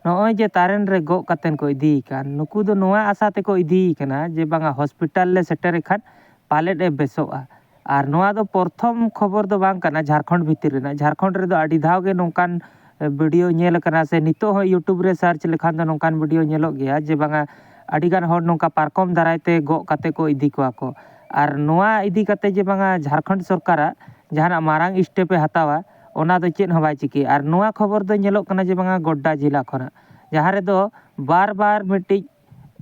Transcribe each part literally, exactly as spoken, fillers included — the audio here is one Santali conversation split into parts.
ᱱᱚᱜᱼᱚᱭ ᱡᱮ ᱛᱟᱨᱮᱱ ᱨᱮ ᱜᱚᱜ ᱠᱟᱛᱮᱱ ᱠᱚ ᱤᱫᱤᱭᱮ ᱠᱟᱱ, ᱱᱩᱠᱩ ᱫᱚ ᱱᱚᱣᱟ ᱟᱥᱟ ᱛᱮᱠᱚ ᱤᱫᱤᱭᱮ ᱠᱟᱱᱟ ᱡᱮ ᱵᱟᱝᱟ ᱦᱚᱥᱯᱤᱴᱟᱞ ᱞᱮ ᱥᱮᱴᱮᱨᱮ ᱠᱷᱟᱱ ᱯᱟᱞᱮᱫ ᱮ ᱵᱮᱥᱚᱜᱼᱟ᱾ ᱟᱨ ᱱᱚᱣᱟ ᱫᱚ ᱯᱨᱚᱛᱷᱚᱢ ᱠᱷᱚᱵᱚᱨ ᱫᱚ ᱵᱟᱝ ᱠᱟᱱᱟ ᱡᱷᱟᱲᱠᱷᱚᱸᱰ ᱵᱷᱤᱛᱤᱨ ᱨᱮᱱᱟᱜ᱾ ᱡᱷᱟᱲᱠᱷᱚᱸᱰ ᱨᱮᱫᱚ ᱟᱹᱰᱤ ᱫᱷᱟᱣ ᱜᱮ ᱱᱚᱝᱠᱟᱱ ᱵᱷᱤᱰᱤᱭᱳ ᱧᱮᱞ ᱟᱠᱟᱱᱟ, ᱥᱮ ᱱᱤᱛᱚᱜ ᱦᱚᱸ YouTube ᱨᱮ ᱥᱟᱨᱪ ᱞᱮᱠᱷᱟᱱ ᱫᱚ ᱱᱚᱝᱠᱟᱱ ᱵᱷᱤᱰᱤᱭᱳ ᱧᱮᱞᱚᱜ ᱜᱮᱭᱟ ᱡᱮ ᱵᱟᱝᱟ ᱟᱹᱰᱤᱜᱟᱱ ᱦᱚᱲ ᱱᱚᱝᱠᱟ ᱯᱟᱨᱠᱚᱢ ᱫᱟᱨᱟᱭ ᱛᱮ ᱜᱚᱜ ᱠᱟᱛᱮ ᱠᱚ ᱤᱫᱤ ᱠᱚᱣᱟ ᱠᱚ᱾ ᱟᱨ ᱱᱚᱣᱟ ᱤᱫᱤ ᱠᱟᱛᱮ ᱡᱮ ᱵᱟᱝᱟ ᱡᱷᱟᱲᱠᱷᱚᱸᱰ ᱥᱚᱨᱠᱟᱨᱟᱜ ᱡᱟᱦᱟᱱᱟᱜ ᱢᱟᱨᱟᱝ ᱥᱴᱮᱯ ᱮ ᱦᱟᱛᱟᱣᱟ, ᱚᱱᱟ ᱫᱚ ᱪᱮᱫ ᱦᱚᱸ ᱵᱟᱭ ᱪᱤᱠᱟᱹᱭᱟ᱾ ᱟᱨ ᱱᱚᱣᱟ ᱠᱷᱚᱵᱚᱨ ᱫᱚ ᱧᱮᱞᱚᱜ ᱠᱟᱱᱟ ᱡᱮ ᱵᱟᱝᱟ ᱜᱚᱰᱰᱟ ᱡᱮᱞᱟ ᱠᱷᱚᱱᱟᱜ, ᱡᱟᱦᱟᱸ ᱨᱮᱫᱚ ᱵᱟᱨ ᱵᱟᱨ ᱢᱤᱫᱴᱤᱡ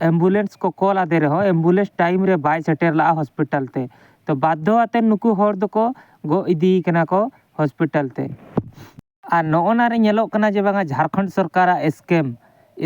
ᱮᱢᱵᱩᱞᱮᱱᱥ ᱠᱚ ᱠᱚᱞ ᱟᱫᱮ ᱨᱮᱦᱚᱸ ᱮᱢᱵᱩᱞᱮᱱᱥ ᱴᱟᱭᱤᱢ ᱨᱮ ᱵᱟᱭ ᱥᱮᱴᱮᱨ ᱞᱟᱜᱼᱟ ᱦᱚᱥᱯᱤᱴᱟᱞ ᱛᱮ᱾ ᱛᱚ ᱵᱟᱫᱽᱫᱷᱚ ᱟᱛᱮ ᱱᱩᱠᱩ ᱦᱚᱲ ᱫᱚᱠᱚ ᱜᱚᱜ ᱤᱫᱤᱭᱮ ᱠᱟᱱᱟ ᱠᱚ ᱦᱚᱥᱯᱤᱴᱟᱞ ᱛᱮ᱾ ᱟᱨ ᱱᱚᱜᱼᱚ ᱱᱟ ᱨᱮ ᱧᱮᱞᱚᱜ ᱠᱟᱱᱟ ᱡᱮ ᱵᱟᱝᱟ ᱡᱷᱟᱲᱠᱷᱚᱸᱰ ᱥᱚᱨᱠᱟᱨᱟᱜ ᱥᱠᱮᱢ,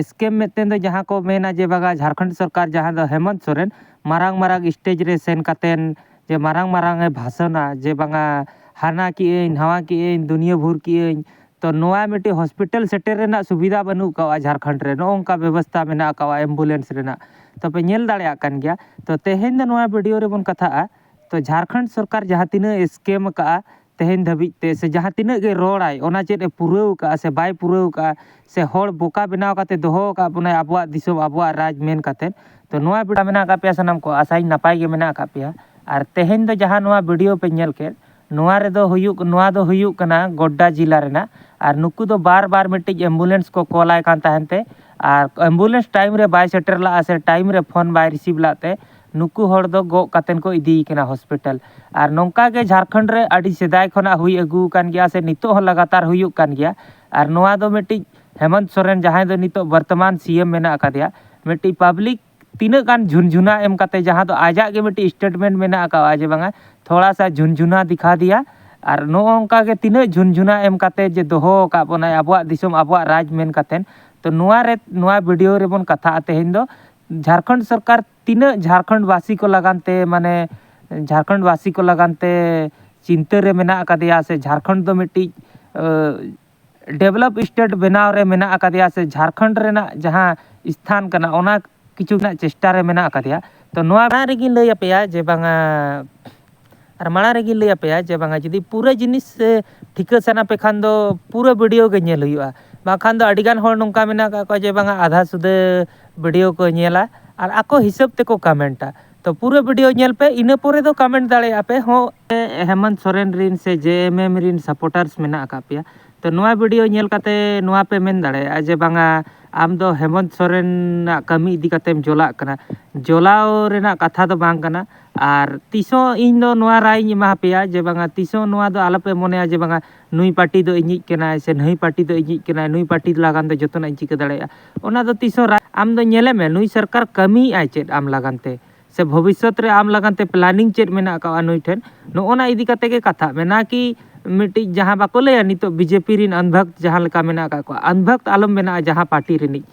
ᱥᱠᱮᱢ ᱢᱤᱫᱴᱮᱱ ᱫᱚ ᱡᱟᱦᱟᱸ ᱠᱚ ᱢᱮᱱᱟ ᱡᱮ ᱵᱟᱝᱟ ᱡᱷᱟᱲᱠᱷᱚᱸᱰ ᱥᱚᱨᱠᱟᱨ ᱡᱟᱦᱟᱸ ᱫᱚ ᱦᱮᱢᱚᱱᱛ ᱥᱚᱨᱮᱱ ᱢᱟᱨᱟᱝ ᱢᱟᱨᱟᱝ ᱥᱴᱮᱡᱽ ᱨᱮ ᱥᱮᱱ ᱠᱟᱛᱮᱱ ᱡᱮ ᱢᱟᱨᱟᱝ ᱢᱟᱨᱟᱝ ᱮ ᱵᱷᱟᱥᱚᱱᱟ ᱡᱮ ᱵᱟᱝᱟ ᱦᱟᱱᱟ ᱠᱮᱜ ᱟᱹᱧ, ᱱᱟᱣᱟ ᱠᱮᱜ ᱟᱹᱧ, ᱫᱩᱱᱤᱭᱟᱹ ᱵᱷᱩᱨ ᱠᱮᱜ ᱟᱹᱧ, ᱛᱚ ᱱᱚᱣᱟ ᱢᱤᱫᱴᱤᱡ ᱦᱚᱥᱯᱤᱴᱟᱞ ᱥᱮᱴᱮᱨ ᱨᱮᱱᱟᱜ ᱥᱩᱵᱤᱫᱷᱟ ᱵᱟᱹᱱᱩᱜ ᱟᱠᱟᱫᱼᱟ ᱡᱷᱟᱲᱠᱷᱚᱸᱰ ᱨᱮ᱾ ᱱᱚᱜᱼᱚ ᱱᱚᱝᱠᱟ ᱵᱮᱵᱚᱥᱛᱷᱟ ᱢᱮᱱᱟᱜ ᱟᱠᱟᱫᱼᱟ ᱮᱢᱵᱩᱞᱮᱱᱥ ᱨᱮᱱᱟᱜ᱾ ᱛᱚᱯᱮ ᱧᱮᱞ ᱫᱟᱲᱮᱭᱟᱜ ᱠᱟᱱ ᱜᱮᱭᱟ᱾ ᱛᱚ ᱛᱮᱦᱮᱧ ᱫᱚ ᱱᱚᱣᱟ ᱵᱷᱤᱰᱤᱭᱳ ᱨᱮᱵᱚᱱ ᱠᱟᱛᱷᱟᱜᱼᱟ, ᱛᱚ ᱡᱷᱟᱲᱠᱷᱚᱸᱰ ᱥᱚᱨᱠᱟᱨ ᱡᱟᱦᱟᱸ ᱛᱤᱱᱟᱹᱜ ᱥᱠᱮᱢ ᱟᱠᱟᱫᱼᱟ ᱛᱮᱦᱮᱧ ᱫᱷᱟᱹᱵᱤᱡ ᱛᱮ, ᱥᱮ ᱡᱟᱦᱟᱸ ᱛᱤᱱᱟᱹᱜ ᱜᱮ ᱨᱚᱲᱟᱭ, ᱚᱱᱟ ᱪᱮᱫ ᱮ ᱯᱩᱨᱟᱹᱣ ᱟᱠᱟᱫᱼᱟ ᱥᱮ ᱵᱟᱭ ᱯᱩᱨᱟᱹᱣ ᱟᱠᱟᱫᱼᱟ, ᱥᱮ ᱦᱚᱲ ᱵᱚᱠᱟ ᱵᱮᱱᱟᱣ ᱠᱟᱛᱮ ᱫᱚᱦᱚ ᱟᱠᱟᱫ ᱵᱚᱱᱟᱭ ᱟᱵᱚᱣᱟᱜ ᱫᱤᱥᱚᱢ ᱟᱵᱚᱣᱟᱜ ᱨᱟᱡᱽ ᱢᱮᱱ ᱠᱟᱛᱮ᱾ ᱛᱚ ᱱᱚᱣᱟ ᱵᱷᱤᱰᱤᱭᱳ ᱢᱮᱱᱟᱜ ᱟᱠᱟᱫ ᱯᱮᱭᱟ ᱥᱟᱱᱟᱢ ᱠᱚ, ᱟᱥᱟᱧ ᱱᱟᱯᱟᱭ ᱜᱮ ᱢᱮᱱᱟᱜ ᱟᱠᱟᱫ ᱯᱮᱭᱟ᱾ ᱟᱨ ᱛᱮᱦᱮᱧ ᱫᱚ ᱡᱟᱦᱟᱸ ᱱᱚᱣᱟ ᱵᱷᱤᱰᱤᱭᱳ ᱯᱮ ᱧᱮᱞ ᱠᱮᱫ, ᱱᱚᱣᱟ ᱨᱮᱫᱚ ᱦᱩᱭᱩᱜ, ᱱᱚᱣᱟ ᱫᱚ ᱦᱩᱭᱩᱜ ᱠᱟᱱᱟ ᱜᱚᱰᱰᱟ ᱡᱮᱞᱟ ᱨᱮᱱᱟᱜ᱾ ᱟᱨ ᱱᱩᱠᱩ ᱫᱚ ᱵᱟᱨ ᱵᱟᱨ ᱢᱤᱫᱴᱤᱡ ᱮᱢᱵᱩᱞᱮᱱᱥ ᱠᱚ ᱠᱚᱞᱟᱭ ᱠᱟᱱ ᱛᱟᱦᱮᱱ ᱛᱮ, ᱟᱨ ᱮᱢᱵᱩᱞᱮᱱᱥ ᱴᱟᱭᱤᱢ ᱨᱮ ᱵᱟᱭ ᱥᱮᱴᱮᱨ ᱞᱟᱜᱼᱟ ᱥᱮ ᱴᱟᱭᱤᱢ ᱨᱮ ᱯᱷᱳᱱ ᱵᱟᱭ ᱨᱤᱥᱤᱵᱷ ᱞᱟᱜ ᱛᱮ, ᱱᱩᱠᱩ ᱦᱚᱲ ᱫᱚ ᱜᱚᱜ ᱠᱟᱛᱮᱱ ᱠᱚ ᱤᱫᱤᱭᱮ ᱠᱟᱱᱟ ᱦᱚᱥᱯᱤᱴᱟᱞ᱾ ᱟᱨ ᱱᱚᱝᱠᱟ ᱜᱮ ᱡᱷᱟᱲᱠᱷᱚᱸᱰ ᱨᱮ ᱟᱹᱰᱤ ᱥᱮᱫᱟᱭ ᱠᱷᱚᱱᱟᱜ ᱦᱩᱭ ᱟᱹᱜᱩ ᱟᱠᱟᱱ ᱜᱮᱭᱟ ᱥᱮ ᱱᱤᱛᱚᱜ ᱦᱚᱸ ᱞᱟᱜᱟᱛᱟᱨ ᱦᱩᱭᱩᱜ ᱠᱟᱱ ᱜᱮᱭᱟ᱾ ᱟᱨ ᱱᱚᱣᱟ ᱫᱚ ᱢᱤᱫᱴᱤᱡ ᱦᱮᱢᱚᱱᱛ ᱥᱚᱨᱮᱱ, ᱡᱟᱦᱟᱸᱭ ᱫᱚ ᱱᱤᱛᱚᱜ ᱵᱚᱨᱛᱚᱢᱟᱱ ᱥᱤ ᱮᱢ ᱢᱮᱱᱟᱜ ᱟᱠᱟᱫᱮᱭᱟ, ᱢᱤᱫᱴᱤᱡ ᱯᱟᱵᱽᱞᱤᱠ ᱛᱤᱱᱟᱹᱜ ᱜᱟᱱ ᱡᱷᱩᱱᱡᱷᱩᱱᱟ ᱮᱢ ᱠᱟᱛᱮ, ᱡᱟᱦᱟᱸ ᱫᱚ ᱟᱡᱟᱜ ᱜᱮ ᱢᱤᱫᱴᱤᱡ ᱥᱴᱮᱴᱢᱮᱱᱴ ᱢᱮᱱᱟᱜ ᱟᱠᱟᱫᱼᱟ ᱡᱮ ᱵᱟᱝᱟ ᱛᱷᱚᱲᱟ ᱥᱟ ᱡᱷᱩᱱᱡᱷᱩᱱᱟ ᱫᱤᱠᱷᱟ ᱫᱤᱭᱟ᱾ ᱟᱨ ᱱᱚᱜᱼᱚ ᱱᱚᱝᱠᱟ ᱜᱮ ᱛᱤᱱᱟᱹᱜ ᱡᱷᱩᱱᱡᱷᱩᱱᱟ ᱮᱢ ᱠᱟᱛᱮ ᱡᱮ ᱫᱚᱦᱚ ᱟᱠᱟᱫ ᱵᱚᱱᱟᱭ ᱟᱵᱚᱣᱟᱜ ᱫᱤᱥᱚᱢ ᱟᱵᱚᱣᱟᱜ ᱨᱟᱡᱽ ᱢᱮᱱ ᱠᱟᱛᱮ᱾ ᱛᱚ ᱱᱚᱣᱟ ᱨᱮ, ᱱᱚᱣᱟ ᱵᱷᱤᱰᱤᱭᱳ ᱨᱮᱵᱚᱱ ᱠᱟᱛᱷᱟᱜᱼᱟ ᱛᱮᱦᱮᱧ ᱫᱚ ᱡᱷᱟᱲᱠᱷᱚᱸᱰ ᱥᱚᱨᱠᱟᱨ ᱛᱤᱱᱟᱹᱜ ᱡᱷᱟᱲᱠᱷᱚᱸᱰ ᱵᱟᱥᱤ ᱠᱚ ᱞᱟᱜᱟᱱ ᱛᱮ, ᱢᱟᱱᱮ ᱡᱷᱟᱲᱠᱷᱚᱸᱰ ᱵᱟᱥᱤ ᱠᱚ ᱞᱟᱜᱟᱱ ᱛᱮ ᱪᱤᱱᱛᱟᱹ ᱨᱮ ᱢᱮᱱᱟᱜ ᱟᱠᱟᱫᱮᱭᱟ ᱥᱮ ᱡᱷᱟᱲᱠᱷᱚᱸᱰ ᱫᱚ ᱢᱤᱫᱴᱤᱡ, ᱟᱹ, ᱰᱮᱵᱷᱞᱚᱯ ᱥᱴᱮᱴ ᱵᱮᱱᱟᱣ ᱨᱮ ᱢᱮᱱᱟᱜ ᱟᱠᱟᱫᱮᱭᱟ ᱥᱮ ᱡᱷᱟᱲᱠᱷᱚᱸᱰ ᱨᱮᱱᱟᱜ ᱡᱟᱦᱟᱸ ᱥᱛᱷᱟᱱ ᱠᱟᱱᱟ ᱚᱱᱟ ᱠᱤᱪᱷᱩ ᱨᱮᱱᱟᱜ ᱪᱮᱥᱴᱟ ᱨᱮ ᱢᱮᱱᱟᱜ ᱟᱠᱟᱫᱮᱭᱟ᱾ ᱛᱚ ᱱᱚᱣᱟ ᱢᱟᱲᱟᱝ ᱨᱮᱜᱮᱧ ᱞᱟᱹᱭ ᱟᱯᱮᱭᱟ ᱡᱮ ᱵᱟᱝᱟ, ᱟᱨ ᱢᱟᱲᱟᱝ ᱨᱮᱜᱮᱧ ᱞᱟᱹᱭ ᱟᱯᱮᱭᱟ ᱡᱮ ᱵᱟᱝᱟ ᱡᱩᱫᱤ ᱯᱩᱨᱟᱹ ᱡᱤᱱᱤᱥ, ᱮ, ᱴᱷᱤᱠᱟᱹ ᱥᱟᱱᱟ ᱯᱮ ᱠᱷᱟᱱ ᱫᱚ ᱯᱩᱨᱟᱹ ᱵᱷᱤᱰᱤᱭᱳ ᱜᱮ ᱧᱮᱞ ᱦᱩᱭᱩᱜᱼᱟ᱾ ᱵᱟᱠᱷᱟᱱ ᱫᱚ ᱟᱹᱰᱤᱜᱟᱱ ᱦᱚᱲ ᱱᱚᱝᱠᱟ ᱢᱮᱱᱟᱜ ᱟᱠᱟᱫ ᱠᱚᱣᱟ ᱡᱮ ᱵᱟᱝᱟ ᱟᱫᱷᱟ ᱥᱩᱫᱷᱟᱹ ᱵᱷᱤᱰᱤᱭᱳ ᱠᱚ ᱧᱮᱞᱟ ᱟᱨ ᱟᱠᱚ ᱦᱤᱥᱟᱹᱵ ᱛᱮᱠᱚ ᱠᱚᱢᱮᱱᱴᱟ᱾ ᱛᱚ ᱯᱩᱨᱟᱹ ᱵᱷᱤᱰᱤᱭᱳ ᱧᱮᱞ ᱯᱮ, ᱤᱱᱟᱹ ᱯᱚᱨᱮ ᱫᱚ ᱠᱚᱢᱮᱱᱴ ᱫᱟᱲᱮᱭᱟᱜᱼᱟ ᱯᱮ ᱦᱚᱸ᱾ ᱦᱮᱢᱚᱱᱛ ᱥᱚᱨᱮᱱ ᱨᱤᱱ ᱥᱮ ᱡᱮ ᱮᱢ ᱮᱢ ᱨᱤᱱ ᱥᱟᱯᱳᱨᱴᱟᱨᱥ ᱢᱮᱱᱟᱜ ᱟᱠᱟᱫ ᱯᱮᱭᱟ, ᱛᱚ ᱱᱚᱣᱟ ᱵᱷᱤᱰᱤᱭᱳ ᱧᱮᱞ ᱠᱟᱛᱮ ᱱᱚᱣᱟ ᱯᱮ ᱢᱮᱱ ᱫᱟᱲᱮᱭᱟᱜᱼᱟ ᱡᱮ ᱵᱟᱝᱟ ᱟᱢ ᱫᱚ ᱦᱮᱢᱚᱱᱛ ᱥᱚᱨᱮᱱᱟᱜ ᱠᱟᱹᱢᱤ ᱤᱫᱤ ᱠᱟᱛᱮᱢ ᱡᱚᱞᱟᱜ ᱠᱟᱱᱟ᱾ ᱡᱚᱞᱟᱣ ᱨᱮᱱᱟᱜ ᱠᱟᱛᱷᱟ ᱫᱚ ᱵᱟᱝ ᱠᱟᱱᱟ᱾ ᱟᱨ ᱛᱤᱥᱦᱚᱸ ᱤᱧ ᱫᱚ ᱱᱚᱣᱟ ᱨᱟᱭ ᱤᱧ ᱮᱢᱟ ᱯᱮᱭᱟ ᱡᱮ ᱵᱟᱝᱟ ᱛᱤᱥᱦᱚᱸ ᱱᱚᱣᱟ ᱫᱚ ᱟᱞᱚᱯᱮ ᱢᱚᱱᱮᱭᱟ ᱡᱮ ᱵᱟᱝᱟ ᱱᱩᱭ ᱯᱟᱨᱴᱤ ᱫᱚ ᱤᱧᱤᱡ ᱠᱟᱱᱟᱭ ᱥᱮ ᱱᱟᱹᱭ ᱯᱟᱨᱴᱤ ᱫᱚ ᱤᱧᱤᱡ ᱠᱟᱱᱟᱭ, ᱱᱩᱭ ᱯᱟᱨᱴᱤ ᱞᱟᱜᱟᱱ ᱫᱚ ᱡᱚᱛᱚᱱᱟᱜ ᱤᱧ ᱪᱤᱠᱟᱹ ᱫᱟᱲᱮᱭᱟᱜᱼᱟ᱾ ᱚᱱᱟ ᱫᱚ ᱛᱤᱥᱦᱚᱸ ᱨᱟ-, ᱟᱢ ᱫᱚ ᱧᱮᱞᱮ ᱢᱮ ᱱᱩᱭ ᱥᱚᱨᱠᱟᱨ ᱠᱟᱹᱢᱤᱭᱮᱫᱼᱟᱭ ᱪᱮᱫ ᱟᱢ ᱞᱟᱜᱟᱱ ᱛᱮ, ᱥᱮ ᱵᱷᱚᱵᱤᱥᱥᱚᱛ ᱨᱮ ᱟᱢ ᱞᱟᱜᱟᱱ ᱛᱮ ᱯᱞᱟᱱᱤᱝ ᱪᱮᱫ ᱢᱮᱱᱟᱜ ᱟᱠᱟᱫᱼᱟ ᱱᱩᱭ ᱴᱷᱮᱱ, ᱱᱚᱜᱼᱚᱱᱟ ᱤᱫᱤ ᱠᱟᱛᱮ ᱜᱮ ᱠᱟᱛᱷᱟ ᱢᱮᱱᱟᱜᱼᱟ ᱠᱤ ᱢᱤᱫᱴᱤᱡ ᱡᱟᱦᱟᱸ ᱵᱟᱠᱚ ᱞᱟᱹᱭᱟ ᱱᱤᱛᱚᱜ ᱵᱤᱡᱮᱯᱤ ᱨᱤᱱ ᱟᱱᱵᱷᱟᱠᱛ ᱡᱟᱦᱟᱸ ᱞᱮᱠᱟ ᱢᱮᱱᱟᱜ ᱟᱠᱟᱫ ᱠᱚᱣᱟ, ᱟᱱᱵᱷᱟᱠᱛ ᱟᱞᱚᱢ ᱵᱮᱱᱟᱜᱼᱟ ᱡᱟᱦᱟᱸ ᱯᱟᱨᱴᱤ ᱨᱤᱱᱤᱡ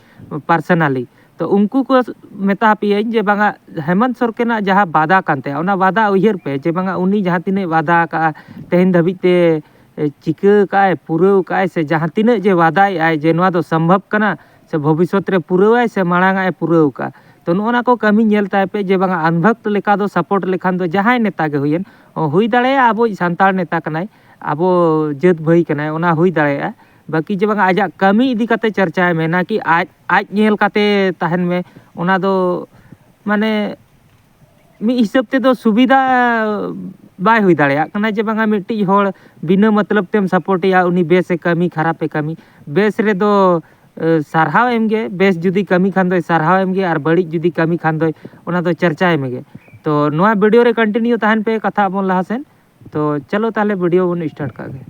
ᱯᱟᱨᱥᱚᱱᱟᱞᱤ᱾ ᱛᱚ ᱩᱱᱠᱩ ᱠᱚ ᱢᱮᱛᱟ ᱯᱮᱭᱟᱹᱧ ᱡᱮ ᱵᱟᱝᱟ ᱦᱮᱢᱚᱱᱛ ᱥᱚᱨᱠᱮᱱᱟᱜ ᱡᱟᱦᱟᱸ ᱵᱟᱫᱟ ᱠᱟᱱ ᱛᱟᱭᱟ, ᱚᱱᱟ ᱵᱟᱫᱟ ᱩᱭᱦᱟᱹᱨ ᱯᱮ ᱡᱮ ᱵᱟᱝᱟ ᱩᱱᱤ ᱡᱟᱦᱟᱸ ᱛᱤᱱᱟᱹᱜ ᱵᱟᱫᱟ ᱟᱠᱟᱫᱼᱟ ᱛᱮᱦᱮᱧ ᱫᱷᱟᱹᱵᱤᱡ ᱛᱮ ᱮ, ᱪᱤᱠᱟᱹ ᱠᱟᱜᱼᱟᱭ, ᱯᱩᱨᱟᱹᱣ ᱠᱟᱜᱼᱟᱭ, ᱥᱮ ᱡᱟᱦᱟᱸ ᱛᱤᱱᱟᱹᱜ ᱡᱮ ᱣᱟᱫᱟᱭᱮᱜᱼᱟᱭ ᱡᱮ ᱱᱚᱣᱟ ᱫᱚ ᱥᱚᱢᱵᱷᱚᱵ ᱠᱟᱱᱟ, ᱥᱮ ᱵᱷᱚᱵᱤᱥᱥᱚᱛ ᱨᱮ ᱯᱩᱨᱟᱹᱣᱟᱭ, ᱥᱮ ᱢᱟᱲᱟᱝ ᱟᱜ ᱮ ᱯᱩᱨᱟᱹᱣ ᱠᱟᱜᱼᱟ᱾ ᱛᱚ ᱱᱚᱜᱼᱚ ᱱᱟ ᱠᱚ ᱠᱟᱹᱢᱤ ᱧᱮᱞ ᱛᱟᱭ ᱯᱮ ᱡᱮ ᱵᱟᱝᱟ ᱟᱱᱵᱷᱟᱠᱛ ᱞᱮᱠᱟ ᱫᱚ ᱥᱟᱯᱳᱨᱴ ᱞᱮᱠᱷᱟᱱ ᱫᱚ ᱡᱟᱦᱟᱸᱭ ᱱᱮᱛᱟ ᱜᱮ ᱦᱩᱭᱮᱱ, ᱦᱩᱭ ᱫᱟᱲᱮᱭᱟᱜᱼᱟ ᱟᱵᱚᱭᱤᱡ ᱥᱟᱱᱛᱟᱲ ᱱᱮᱛᱟ ᱠᱟᱱᱟᱭ, ᱟᱵᱚ ᱡᱟᱹᱛ ᱵᱷᱟᱹᱭ ᱠᱟᱱᱟᱭ, ᱚᱱᱟ ᱦᱩᱭ ᱫᱟᱲᱮᱭᱟᱜᱼᱟ᱾ ᱵᱟᱹᱠᱤ ᱡᱮ ᱵᱟᱝᱟ ᱟᱡᱟᱜ ᱠᱟᱹᱢᱤ ᱤᱫᱤ ᱠᱟᱛᱮ ᱪᱟᱨᱪᱟᱭ ᱢᱮ, ᱱᱟᱠᱤ ᱟᱡ, ᱟᱡ ᱧᱮᱞ ᱠᱟᱛᱮ ᱛᱟᱦᱮᱱ ᱢᱮ, ᱚᱱᱟ ᱫᱚ ᱢᱟᱱᱮ ᱢᱤᱫ ᱦᱤᱥᱟᱹᱵ ᱛᱮᱫᱚ ᱥᱩᱵᱤᱫᱷᱟ ᱵᱟᱭ ᱦᱩᱭ ᱫᱟᱲᱮᱭᱟᱜ ᱠᱟᱱᱟ ᱡᱮ ᱵᱟᱝᱟ ᱢᱤᱫᱴᱤᱡ ᱦᱚᱲ ᱵᱤᱱᱟᱹ ᱢᱚᱛᱞᱚᱵ ᱛᱮᱢ ᱥᱟᱯᱳᱨᱴᱮᱭᱟ, ᱩᱱᱤ ᱵᱮᱥᱮ ᱠᱟᱹᱢᱤ, ᱠᱷᱟᱨᱟᱯᱮ ᱠᱟᱹᱢᱤ᱾ ᱵᱮᱥ ᱨᱮᱫᱚ ᱮ, ᱥᱟᱨᱦᱟᱣ ᱮᱢᱜᱮ, ᱵᱮᱥ ᱡᱩᱫᱤ ᱠᱟᱹᱢᱤ ᱠᱷᱟᱱ ᱫᱚᱭ ᱥᱟᱨᱦᱟᱣ ᱮᱢᱜᱮ, ᱟᱨ ᱵᱟᱹᱲᱤᱡ ᱡᱩᱫᱤ ᱠᱟᱹᱢᱤ ᱠᱷᱟᱱ ᱫᱚᱭ ᱚᱱᱟ ᱫᱚ ᱪᱟᱨᱪᱟᱭ ᱢᱮᱜᱮ᱾ ᱛᱚ ᱱᱚᱣᱟ ᱵᱷᱤᱰᱤᱭᱳ ᱨᱮ ᱠᱚᱱᱴᱤᱱᱤᱭᱩ ᱛᱟᱦᱮᱱ ᱯᱮ, ᱠᱟᱛᱷᱟ ᱟᱵᱚᱱ ᱞᱟᱦᱟ ᱥᱮᱱ᱾ ᱛᱚ ᱪᱚᱞᱚ ᱛᱟᱦᱚᱞᱮ ᱵᱷᱤᱰᱤᱭᱳ ᱵᱚᱱ ᱥᱴᱟᱨᱴ ᱠᱟᱜ ᱜᱮ᱾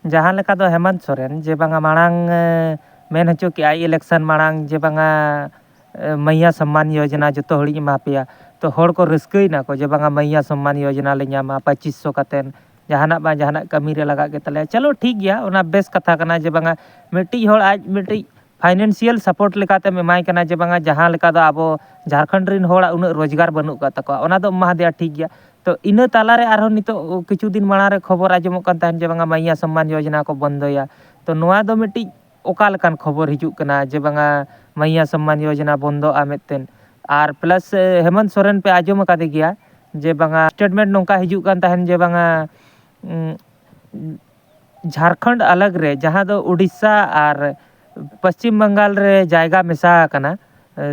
ᱡᱟᱦᱟᱸ ᱞᱮᱠᱟ ᱫᱚ ᱦᱮᱢᱚᱱᱛ ᱥᱚᱨᱮᱱ ᱡᱮ ᱵᱟᱝᱟ ᱢᱟᱲᱟᱝ, ᱮ, ᱢᱮᱱ ᱦᱚᱪᱚ ᱠᱮᱜᱼᱟᱭ ᱤᱞᱮᱠᱥᱚᱱ ᱢᱟᱲᱟᱝ ᱡᱮ ᱵᱟᱝᱟ, ᱮ, ᱢᱟᱹᱭᱭᱟ ᱥᱚᱢᱢᱟᱱ ᱭᱳᱡᱚᱱᱟ ᱡᱚᱛᱚ ᱦᱚᱲᱤᱧ ᱮᱢᱟ ᱯᱮᱭᱟ᱾ ᱛᱚ ᱦᱚᱲ ᱠᱚ ᱨᱟᱹᱥᱠᱟᱹᱭᱮᱱᱟ ᱠᱚ ᱡᱮ ᱵᱟᱝᱟ ᱢᱟᱹᱭᱭᱟ ᱥᱚᱢᱢᱟᱱ ᱭᱳᱡᱚᱱᱟ ᱞᱮ ᱧᱟᱢᱟ, ᱯᱚᱸᱪᱤᱥ ᱥᱚ ᱠᱟᱛᱮᱫ ᱡᱟᱦᱟᱱᱟᱜ ᱵᱟᱝ ᱡᱟᱦᱟᱱᱟᱜ ᱠᱟᱹᱢᱤ ᱨᱮ ᱞᱟᱜᱟᱜ ᱜᱮ ᱛᱟᱞᱮᱭᱟ᱾ ᱪᱚᱞᱚ ᱴᱷᱤᱠ ᱜᱮᱭᱟ, ᱚᱱᱟ ᱵᱮᱥ ᱠᱟᱛᱷᱟ ᱠᱟᱱᱟ ᱡᱮ ᱵᱟᱝᱟ ᱢᱤᱫᱴᱤᱡ ᱦᱚᱲ ᱟᱡ ᱢᱤᱫᱴᱤᱡ ᱯᱷᱟᱭᱱᱮᱱᱥᱤᱭᱟᱞ ᱥᱟᱯᱳᱨᱴ ᱞᱮᱠᱟᱛᱮᱢ ᱮᱢᱟᱭ ᱠᱟᱱᱟ ᱡᱮ ᱵᱟᱝᱟ ᱡᱟᱦᱟᱸ ᱞᱮᱠᱟ ᱫᱚ ᱟᱵᱚ ᱡᱷᱟᱲᱠᱷᱚᱸᱰ ᱨᱤᱱ ᱦᱚᱲᱟᱜ ᱩᱱᱟᱹᱜ ᱨᱳᱡᱽᱜᱟᱨ ᱵᱟᱹᱱᱩᱜ ᱟᱠᱟᱫ ᱛᱟᱠᱚᱣᱟ, ᱚᱱᱟ ᱫᱚ ᱮᱢᱟ ᱫᱮᱭᱟ ᱴᱷᱤᱠ ᱜᱮᱭᱟ᱾ ᱛᱚ ᱤᱱᱟᱹ ᱛᱟᱞᱟᱨᱮ ᱟᱨᱦᱚᱸ ᱱᱤᱛᱚᱜ ᱠᱤᱪᱷᱩ ᱫᱤᱱ ᱢᱟᱲᱟᱝ ᱨᱮ ᱠᱷᱚᱵᱚᱨ ᱟᱸᱡᱚᱢᱚᱜ ᱠᱟᱱ ᱛᱟᱦᱮᱸᱫ ᱡᱮ ᱵᱟᱝᱟ ᱢᱟᱹᱭᱭᱟ ᱥᱚᱢᱢᱟᱱ ᱭᱳᱡᱚᱱᱟ ᱠᱚ ᱵᱚᱱᱫᱚᱭᱟ᱾ ᱛᱚ ᱱᱚᱣᱟ ᱫᱚ ᱢᱤᱫᱴᱤᱡ ᱚᱠᱟ ᱞᱮᱠᱟᱱ ᱠᱷᱚᱵᱚᱨ ᱦᱤᱡᱩᱜ ᱠᱟᱱᱟ ᱡᱮ ᱵᱟᱝᱟ ᱢᱟᱹᱭᱭᱟ ᱥᱚᱢᱢᱟᱱ ᱭᱳᱡᱚᱱᱟ ᱵᱚᱱᱫᱚᱜᱼᱟ ᱢᱮᱱᱛᱮ? ᱟᱨ ᱯᱞᱟᱥ ᱦᱮᱢᱚᱱᱛ ᱥᱚᱨᱮᱱ ᱯᱮ ᱟᱸᱡᱚᱢ ᱟᱠᱟᱫᱮ ᱜᱮᱭᱟ ᱡᱮ ᱵᱟᱝᱟ, ᱥᱴᱮᱴᱢᱮᱱᱴ ᱱᱚᱝᱠᱟ ᱦᱤᱡᱩᱜ ᱠᱟᱱ ᱛᱟᱦᱮᱱ ᱡᱮ ᱵᱟᱝᱟ, ᱩᱸ, ᱡᱷᱟᱲᱠᱷᱚᱸᱰ ᱟᱞᱟᱜᱽ ᱨᱮ, ᱡᱟᱦᱟᱸ ᱫᱚ ᱩᱰᱤᱥᱟ ᱟᱨ ᱯᱚᱥᱪᱤᱢ ᱵᱟᱝᱜᱟᱞ ᱨᱮ ᱡᱟᱭᱜᱟ ᱢᱮᱥᱟ ᱟᱠᱟᱱᱟ,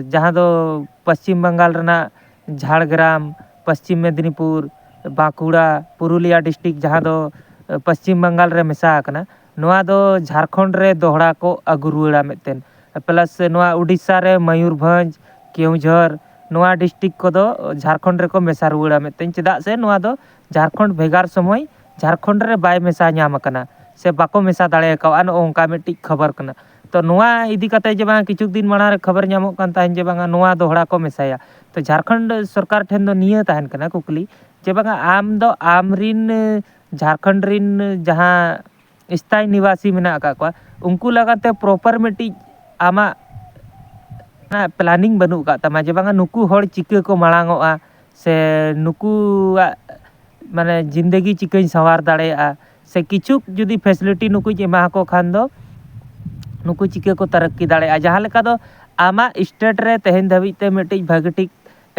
ᱡᱟᱦᱟᱸ ᱫᱚ ᱯᱚᱥᱪᱤᱢ ᱵᱟᱝᱜᱟᱞ ᱨᱮᱱᱟᱜ ᱡᱷᱟᱲᱜᱨᱟᱢ, ᱯᱚᱥᱪᱤᱢ ᱢᱮᱫᱽᱱᱤᱯᱩᱨ, ᱵᱟᱸᱠᱩᱲᱟ, ᱯᱩᱨᱩᱞᱤᱭᱟ ᱰᱤᱥᱴᱨᱤᱠᱴ, ᱡᱟᱦᱟᱸ ᱫᱚ ᱯᱚᱥᱪᱤᱢ ᱵᱟᱝᱜᱟᱞ ᱨᱮ ᱢᱮᱥᱟ ᱟᱠᱟᱱᱟ, ᱱᱚᱣᱟ ᱫᱚ ᱡᱷᱟᱲᱠᱷᱚᱸᱰ ᱨᱮ ᱫᱚᱦᱲᱟ ᱠᱚ ᱟᱹᱜᱩ ᱨᱩᱣᱟᱹᱲᱟ ᱢᱤᱫᱴᱮᱱ᱾ ᱯᱞᱟᱥ ᱱᱚᱣᱟ ᱩᱰᱤᱥᱟ ᱨᱮ ᱢᱚᱭᱩᱨᱵᱷᱚᱸᱡᱽ, ᱠᱮᱣᱡᱷᱚᱨ, ᱱᱚᱣᱟ ᱰᱤᱥᱴᱨᱤᱠᱴ ᱠᱚᱫᱚ ᱡᱷᱟᱲᱠᱷᱚᱸᱰ ᱨᱮᱠᱚ ᱢᱮᱥᱟ ᱨᱩᱣᱟᱹᱲᱟ ᱢᱤᱫᱴᱮᱱ᱾ ᱪᱮᱫᱟᱜ ᱥᱮ ᱱᱚᱣᱟ ᱫᱚ ᱡᱷᱟᱲᱠᱷᱚᱸᱰ ᱵᱷᱮᱜᱟᱨ ᱥᱚᱢᱚᱭ ᱡᱷᱟᱲᱠᱷᱚᱸᱰ ᱨᱮ ᱵᱟᱭ ᱢᱮᱥᱟ ᱧᱟᱢ ᱟᱠᱟᱱᱟ ᱥᱮ ᱵᱟᱠᱚ ᱢᱮᱥᱟ ᱫᱟᱲᱮ ᱠᱟᱣᱟ, ᱱᱚᱜᱼᱚ ᱱᱚᱝᱠᱟ ᱢᱤᱫᱴᱤᱡ ᱠᱷᱚᱵᱚᱨ ᱠᱟᱱᱟ᱾ ᱛᱚ ᱱᱚᱣᱟ ᱤᱫᱤ ᱠᱟᱛᱮ ᱡᱮ ᱵᱟᱝ ᱠᱤᱪᱷᱩ ᱫᱤᱱ ᱢᱟᱲᱟᱝ ᱨᱮ ᱠᱷᱚᱵᱚᱨ ᱧᱟᱢᱚᱜ ᱠᱟᱱ ᱛᱟᱦᱮᱸᱫ ᱡᱮ ᱵᱟᱝᱟ ᱱᱚᱣᱟ ᱫᱚᱦᱲᱟ ᱠᱚ ᱢᱮᱥᱟᱭᱟ᱾ ᱛᱚ ᱡᱷᱟᱲᱠᱷᱚᱸᱰ ᱥᱚᱨᱠᱟᱨ ᱴᱷᱮᱱ ᱫᱚ ᱱᱤᱭᱟᱹ ᱛᱟᱦᱮᱱ ᱠᱟᱱᱟ ᱠᱩᱠᱞᱤ ᱡᱮ ᱵᱟᱝᱟ ᱟᱢ ᱫᱚ ᱟᱢ ᱨᱤᱱ, ᱡᱷᱟᱲᱠᱷᱚᱸᱰ ᱨᱤᱱ ᱡᱟᱦᱟᱸ ᱥᱛᱷᱟᱭᱤ ᱱᱤᱵᱟᱥᱤ ᱢᱮᱱᱟᱜ ᱟᱠᱟᱫ ᱠᱚᱣᱟ, ᱩᱱᱠᱩ ᱞᱟᱜᱟᱛᱮ ᱯᱨᱚᱯᱟᱨ ᱢᱤᱫᱴᱤᱡ ᱟᱢᱟᱜ ᱯᱞᱟᱱᱤᱝ ᱵᱟᱹᱱᱩᱜ ᱟᱠᱟᱫ ᱛᱟᱢᱟ ᱡᱮ ᱵᱟᱝᱟ ᱱᱩᱠᱩ ᱦᱚᱲ ᱪᱤᱠᱟᱹ ᱠᱚ ᱢᱟᱲᱟᱝ ᱚᱜᱼᱟ ᱥᱮ ᱱᱩᱠᱩᱣᱟᱜ ᱢᱟᱱᱮ ᱡᱤᱱᱫᱮᱜᱤ ᱪᱤᱠᱟᱹᱧ ᱥᱟᱶᱟᱨ ᱫᱟᱲᱮᱭᱟᱜᱼᱟ ᱥᱮ ᱠᱤᱪᱷᱩ ᱡᱩᱫᱤ ᱯᱷᱮᱥᱤᱞᱤᱴᱤ ᱱᱩᱠᱩᱧ ᱮᱢᱟ ᱠᱚ ᱠᱷᱟᱱ ᱫᱚ ᱱᱩᱠᱩ ᱪᱤᱠᱟᱹ ᱠᱚ ᱛᱟᱨᱟᱠᱠᱤ ᱫᱟᱲᱮᱭᱟᱜᱼᱟ᱾ ᱡᱟᱦᱟᱸ ᱞᱮᱠᱟ ᱫᱚ ᱟᱢᱟᱜ ᱥᱴᱮᱴ ᱨᱮ ᱛᱮᱦᱮᱧ ᱫᱷᱟᱹᱵᱤᱡ ᱛᱮ ᱢᱤᱫᱴᱤᱡ ᱵᱷᱟᱹᱜᱤ ᱴᱷᱤᱠ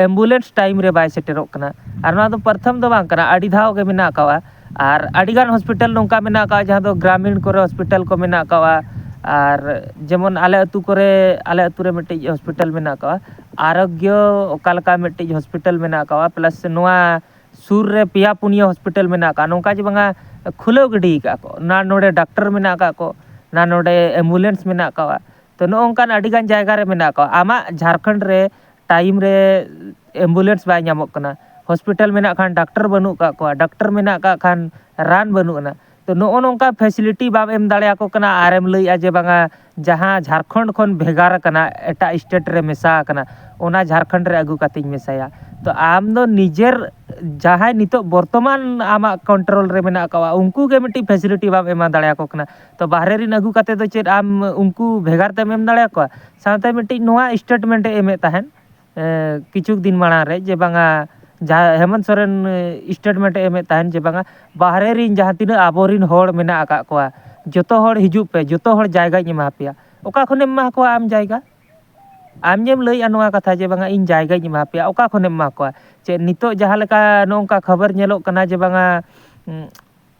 ᱮᱢᱵᱩᱞᱮᱱᱥ ᱴᱟᱭᱤᱢ ᱨᱮ ᱵᱟᱭ ᱥᱮᱴᱮᱨᱚᱜ ᱠᱟᱱᱟ᱾ ᱟᱨ ᱱᱚᱣᱟ ᱫᱚ ᱯᱨᱚᱛᱷᱚᱢ ᱫᱚ ᱵᱟᱝ ᱠᱟᱱᱟ, ᱟᱹᱰᱤ ᱫᱷᱟᱣ ᱜᱮ ᱢᱮᱱᱟᱜ ᱟᱠᱟᱫᱼᱟ᱾ ᱟᱨ ᱟᱹᱰᱤᱜᱟᱱ ᱦᱚᱥᱯᱤᱴᱟᱞ ᱱᱚᱝᱠᱟ ᱢᱮᱱᱟᱜ ᱟᱠᱟᱫᱼᱟ ᱡᱟᱦᱟᱸ ᱫᱚ ᱜᱨᱟᱢᱤᱱ ᱠᱚᱨᱮ ᱦᱚᱥᱯᱤᱴᱟᱞ ᱠᱚ ᱢᱮᱱᱟᱜ ᱟᱠᱟᱫᱼᱟ᱾ ᱟᱨ ᱡᱮᱢᱚᱱ ᱟᱞᱮ ᱟᱹᱛᱩ ᱠᱚᱨᱮ, ᱟᱞᱮ ᱟᱹᱛᱩ ᱨᱮ ᱢᱤᱫᱴᱤᱡ ᱦᱚᱥᱯᱤᱴᱟᱞ ᱢᱮᱱᱟᱜ ᱟᱠᱟᱫᱼᱟ, ᱟᱨᱳᱜᱽᱭᱚ ᱚᱠᱟ ᱞᱮᱠᱟ ᱢᱤᱫᱴᱤᱡ ᱦᱚᱥᱯᱤᱴᱟᱞ ᱢᱮᱱᱟᱜ ᱟᱠᱟᱫᱼᱟ, ᱯᱞᱟᱥ ᱱᱚᱣᱟ ᱥᱩᱨ ᱨᱮ ᱯᱮᱭᱟ ᱯᱩᱱᱭᱟᱹ ᱦᱚᱥᱯᱤᱴᱟᱞ ᱢᱮᱱᱟᱜ ᱟᱠᱟᱫᱼᱟ, ᱱᱚᱝᱠᱟ ᱡᱮ ᱵᱟᱝᱟ ᱠᱷᱩᱞᱟᱹᱣ ᱜᱤᱰᱤ ᱟᱠᱟᱫ ᱠᱚ, ᱱᱟ ᱱᱚᱰᱮ ᱰᱟᱠᱴᱚᱨ ᱢᱮᱱᱟᱜ ᱟᱠᱟᱫ ᱠᱚ, ᱱᱟ ᱱᱚᱰᱮ ᱮᱢᱵᱩᱞᱮᱱᱥ ᱢᱮᱱᱟᱜ ᱟᱠᱟᱫᱼᱟ᱾ ᱛᱚ ᱱᱚᱜᱼᱚ ᱱᱚᱝᱠᱟᱱ ᱟᱹᱰᱤᱜᱟᱱ ᱡᱟᱭᱜᱟ ᱨᱮ ᱢᱮᱱᱟᱜ ᱟᱠᱟᱫᱼᱟ᱾ ᱟᱢᱟᱜ ᱡᱷᱟᱲᱠᱷᱚᱸᱰ ᱨᱮ ᱴᱟᱭᱤᱢ ᱨᱮ ᱮᱢᱵᱩᱞᱮᱱᱥ ᱵᱟᱭ ᱧᱟᱢᱚᱜ ᱠᱟᱱᱟ, ᱦᱚᱥᱯᱤᱴᱟᱞ ᱢᱮᱱᱟᱜ ᱠᱷᱟᱱ ᱰᱟᱠᱴᱚᱨ ᱵᱟᱹᱱᱩᱜ ᱟᱠᱟᱫ ᱠᱚᱣᱟ, ᱰᱟᱠᱴᱚᱨ ᱢᱮᱱᱟᱜ ᱟᱠᱟᱫ ᱠᱷᱟᱱ ᱨᱟᱱ ᱵᱟᱹᱱᱩᱜ ᱟᱱᱟ᱾ ᱛᱚ ᱱᱚᱜᱼᱚ ᱱᱚᱝᱠᱟ ᱯᱷᱮᱥᱤᱞᱤᱴᱤ ᱵᱟᱢ ᱮᱢ ᱫᱟᱲᱮᱭᱟᱠᱚ ᱠᱟᱱᱟ ᱟᱨᱮᱢ ᱞᱟᱹᱭᱮᱫᱼᱟ ᱡᱮ ᱵᱟᱝᱟ ᱡᱟᱦᱟᱸ ᱡᱷᱟᱲᱠᱷᱚᱸᱰ ᱠᱷᱚᱱ ᱵᱷᱮᱜᱟᱨ ᱟᱠᱟᱱᱟ, ᱮᱴᱟᱜ ᱥᱴᱮᱴ ᱨᱮ ᱢᱮᱥᱟ ᱟᱠᱟᱱᱟ, ᱚᱱᱟ ᱡᱷᱟᱲᱠᱷᱚᱸᱰ ᱨᱮ ᱟᱹᱜᱩ ᱠᱟᱛᱮᱧ ᱢᱮᱥᱟᱭᱟ᱾ ᱛᱚ ᱟᱢ ᱫᱚ ᱱᱤᱡᱮᱨ ᱡᱟᱦᱟᱸᱭ ᱱᱤᱛᱚᱜ ᱵᱚᱨᱛᱚᱢᱟᱱ ᱟᱢᱟᱜ ᱠᱚᱱᱴᱨᱳᱞ ᱨᱮ ᱢᱮᱱᱟᱜ ᱟᱠᱟᱫᱼᱟ, ᱩᱱᱠᱩ ᱜᱮ ᱢᱤᱫᱴᱤᱡ ᱯᱷᱮᱥᱤᱞᱤᱴᱤ ᱵᱟᱢ ᱮᱢᱟ ᱫᱟᱲᱮᱭᱟᱠᱚ ᱠᱟᱱᱟ᱾ ᱛᱚ ᱵᱟᱦᱨᱮ ᱨᱮᱱ ᱟᱹᱜᱩ ᱠᱟᱛᱮ ᱫᱚ ᱪᱮᱫ ᱟᱢ ᱩᱱᱠᱩ ᱵᱷᱮᱜᱟᱨ ᱛᱮᱢ ᱮᱢ ᱫᱟᱲᱮᱭᱟᱠᱚᱣᱟ? ᱥᱟᱶᱛᱮ ᱢᱤᱫᱴᱤᱡ ᱱᱚᱣᱟ ᱥᱴᱮᱴᱢᱮᱱᱴ ᱮ ᱮᱢᱮᱫ ᱛᱟᱦᱮᱸᱫ, ᱮ, ᱠᱤᱪᱷᱩ ᱫᱤᱱ ᱢᱟᱲᱟᱝ ᱨᱮ ᱡᱮ ᱵᱟᱝᱟ ᱡᱟᱦᱟᱸ ᱦᱮᱢᱚᱱᱛ ᱥᱚᱨᱮᱱ ᱥᱴᱮᱴᱢᱮᱱᱴ ᱮ ᱮᱢᱮᱫ ᱛᱟᱦᱮᱸᱫ ᱡᱮ ᱵᱟᱝᱟ ᱵᱟᱦᱨᱮ ᱨᱮᱱ ᱡᱟᱦᱟᱸ ᱛᱤᱱᱟᱹᱜ ᱟᱵᱚᱨᱮᱱ ᱦᱚᱲ ᱢᱮᱱᱟᱜ ᱟᱠᱟᱫ ᱠᱚᱣᱟ, ᱡᱚᱛᱚ ᱦᱚᱲ ᱦᱤᱡᱩᱜ ᱯᱮ, ᱡᱚᱛᱚ ᱦᱚᱲ ᱡᱟᱭᱜᱟᱧ ᱮᱢᱟ ᱯᱮᱭᱟ᱾ ᱚᱠᱟ ᱠᱷᱚᱱᱮᱢ ᱮᱢᱟ ᱠᱚᱣᱟ ᱟᱢ ᱡᱟᱭᱜᱟ? ᱟᱢ ᱡᱮᱢ ᱞᱟᱹᱭᱮᱜᱼᱟ ᱱᱚᱣᱟ ᱠᱟᱛᱷᱟ ᱡᱮ ᱵᱟᱝᱟ ᱤᱧ ᱡᱟᱭᱜᱟᱧ ᱮᱢᱟ ᱯᱮᱭᱟ, ᱚᱠᱟ ᱠᱷᱚᱱᱮᱢ ᱮᱢᱟ ᱠᱚᱣᱟ? ᱪᱮᱫ ᱱᱤᱛᱚᱜ ᱡᱟᱦᱟᱸ ᱞᱮᱠᱟ ᱱᱚᱜᱼᱚ ᱱᱚᱝᱠᱟ ᱠᱷᱚᱵᱚᱨ ᱧᱮᱞᱚᱜ ᱠᱟᱱᱟ ᱡᱮ ᱵᱟᱝᱟ, ᱩᱸ,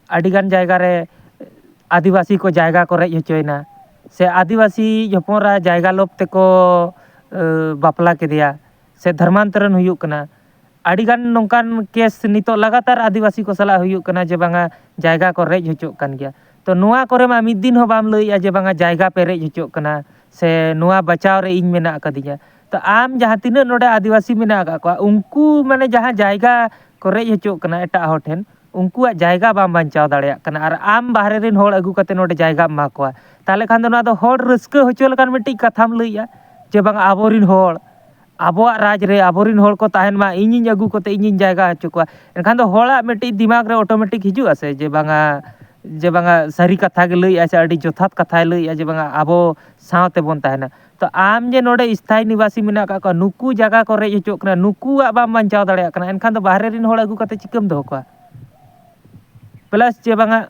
ᱟᱹᱰᱤᱜᱟᱱ ᱡᱟᱭᱜᱟ ᱨᱮ ᱟᱹᱫᱤᱵᱟᱹᱥᱤ ᱠᱚ ᱡᱟᱭᱜᱟ ᱠᱚ ᱨᱮᱡ ᱦᱚᱪᱚᱭᱮᱱᱟ, ᱥᱮ ᱟᱹᱫᱤᱵᱟᱹᱥᱤ ᱦᱚᱯᱚᱱ ᱮᱨᱟ ᱡᱟᱭᱜᱟ ᱞᱳᱵᱷ ᱛᱮᱠᱚ, ᱮ, ᱵᱟᱯᱞᱟ ᱠᱮᱫᱮᱭᱟ, ᱥᱮ ᱫᱷᱚᱨᱢᱟᱱᱛᱚᱨᱚᱱ ᱦᱩᱭᱩᱜ ᱠᱟᱱᱟ᱾ ᱟᱹᱰᱤᱜᱟᱱ ᱱᱚᱝᱠᱟᱱ ᱠᱮᱥ ᱱᱤᱛᱚᱜ ᱞᱟᱜᱟᱛᱟᱨ ᱟᱹᱫᱤᱵᱟᱹᱥᱤ ᱠᱚ ᱥᱟᱞᱟᱜ ᱦᱩᱭᱩᱜ ᱠᱟᱱᱟ ᱡᱮ ᱵᱟᱝᱟ ᱡᱟᱭᱜᱟ ᱠᱚ ᱨᱮᱡ ᱦᱚᱪᱚᱜ ᱠᱟᱱ ᱜᱮᱭᱟ᱾ ᱛᱚ ᱱᱚᱣᱟ ᱠᱚᱨᱮ ᱢᱟ ᱢᱤᱫ ᱫᱤᱱ ᱦᱚᱸ ᱵᱟᱢ ᱞᱟᱹᱭᱮᱜᱼᱟ ᱡᱮ ᱵᱟᱝᱟ ᱡᱟᱭᱜᱟ ᱯᱮ ᱨᱮᱡ ᱦᱚᱪᱚᱜ ᱠᱟᱱᱟ ᱥᱮ ᱱᱚᱣᱟ ᱵᱟᱪᱟᱣ ᱨᱮ ᱤᱧ ᱢᱮᱱᱟᱜ ᱟᱠᱟᱫᱤᱧᱟ᱾ ᱛᱚ ᱟᱢ ᱡᱟᱦᱟᱸ ᱛᱤᱱᱟᱹᱜ ᱱᱚᱰᱮ ᱟᱹᱫᱤᱵᱟᱹᱥᱤ ᱢᱮᱱᱟᱜ ᱟᱠᱟᱫ ᱠᱚᱣᱟ, ᱩᱱᱠᱩ ᱢᱟᱱᱮ ᱡᱟᱦᱟᱸ ᱡᱟᱭᱜᱟ ᱠᱚ ᱨᱮᱡ ᱦᱚᱪᱚᱜ ᱠᱟᱱᱟ ᱮᱴᱟᱜ ᱦᱚᱲ ᱴᱷᱮᱱ, ᱩᱱᱠᱩᱣᱟᱜ ᱡᱟᱭᱜᱟ ᱵᱟᱢ ᱵᱟᱧᱪᱟᱣ ᱫᱟᱲᱮᱭᱟᱜ ᱠᱟᱱᱟ᱾ ᱟᱨ ᱟᱢ ᱵᱟᱦᱨᱮ ᱨᱮᱱ ᱦᱚᱲ ᱟᱹᱜᱩ ᱠᱟᱛᱮ ᱱᱚᱰᱮ ᱡᱟᱭᱜᱟᱢ ᱮᱢᱟ ᱠᱚᱣᱟ, ᱛᱟᱦᱚᱞᱮ ᱠᱷᱟᱱ ᱫᱚ ᱱᱚᱣᱟ ᱫᱚ ᱦᱚᱲ ᱨᱟᱹᱥᱠᱟᱹ ᱦᱚᱪᱚ ᱞᱮᱠᱟᱱ ᱢᱤᱫᱴᱤᱡ ᱠᱟᱛᱷᱟᱢ ᱞᱟᱹᱭᱮᱜᱼᱟ ᱡᱮ ᱵᱟᱝ ᱟᱵᱚᱨᱮᱱ ᱦᱚᱲ ᱟᱵᱚᱣᱟᱜ ᱨᱟᱡᱽ ᱨᱮ ᱟᱵᱚᱨᱮᱱ ᱦᱚᱲ ᱠᱚ ᱛᱟᱦᱮᱱ ᱢᱟ, ᱤᱧᱤᱧ ᱟᱹᱜᱩ ᱠᱟᱛᱮ ᱤᱧᱤᱧ ᱡᱟᱭᱜᱟ ᱦᱚᱪᱚ ᱠᱚᱣᱟ᱾ ᱮᱱᱠᱷᱟᱱ ᱫᱚ ᱦᱚᱲᱟᱜ ᱢᱤᱫᱴᱤᱡ ᱫᱤᱢᱟᱜᱽ ᱨᱮ ᱚᱴᱳᱢᱮᱴᱤᱠ ᱦᱤᱡᱩᱜᱼᱟ ᱥᱮ ᱡᱮ ᱵᱟᱝᱟ, ᱡᱮ ᱵᱟᱝᱟ ᱥᱟᱹᱨᱤ ᱠᱟᱛᱷᱟ ᱜᱮ ᱞᱟᱹᱭᱮᱜᱼᱟᱭ ᱥᱮ ᱟᱹᱰᱤ ᱡᱚᱛᱷᱟᱛ ᱠᱟᱛᱷᱟᱭ ᱞᱟᱹᱭᱮᱜᱼᱟ ᱡᱮ ᱵᱟᱝᱟ ᱟᱵᱚ ᱥᱟᱶ ᱛᱮᱵᱚᱱ ᱛᱟᱦᱮᱱᱟ᱾ ᱛᱚ ᱟᱢ ᱡᱮ ᱱᱚᱰᱮ ᱥᱛᱷᱟᱭᱤ ᱱᱤᱵᱟᱥᱤ ᱢᱮᱱᱟᱜ ᱟᱠᱟᱫ ᱠᱚᱣᱟ, ᱱᱩᱠᱩ ᱡᱟᱭᱜᱟ ᱠᱚ ᱨᱮᱡ ᱦᱚᱪᱚᱜ ᱠᱟᱱᱟ, ᱱᱩᱠᱩᱣᱟᱜ ᱵᱟᱢ ᱵᱟᱧᱪᱟᱣ ᱫᱟᱲᱮᱭᱟᱜ ᱠᱟᱱᱟ, ᱮᱱᱠᱷᱟᱱ ᱫᱚ ᱵᱟᱦᱨᱮ ᱨᱮᱱ ᱦᱚᱲ ᱟᱹᱜᱩ ᱠᱟᱛᱮ ᱪᱤᱠᱟᱹᱢ ᱫᱚᱦᱚ ᱠᱚᱣᱟ? ᱯᱞᱟᱥ ᱡᱮ ᱵᱟᱝᱟ,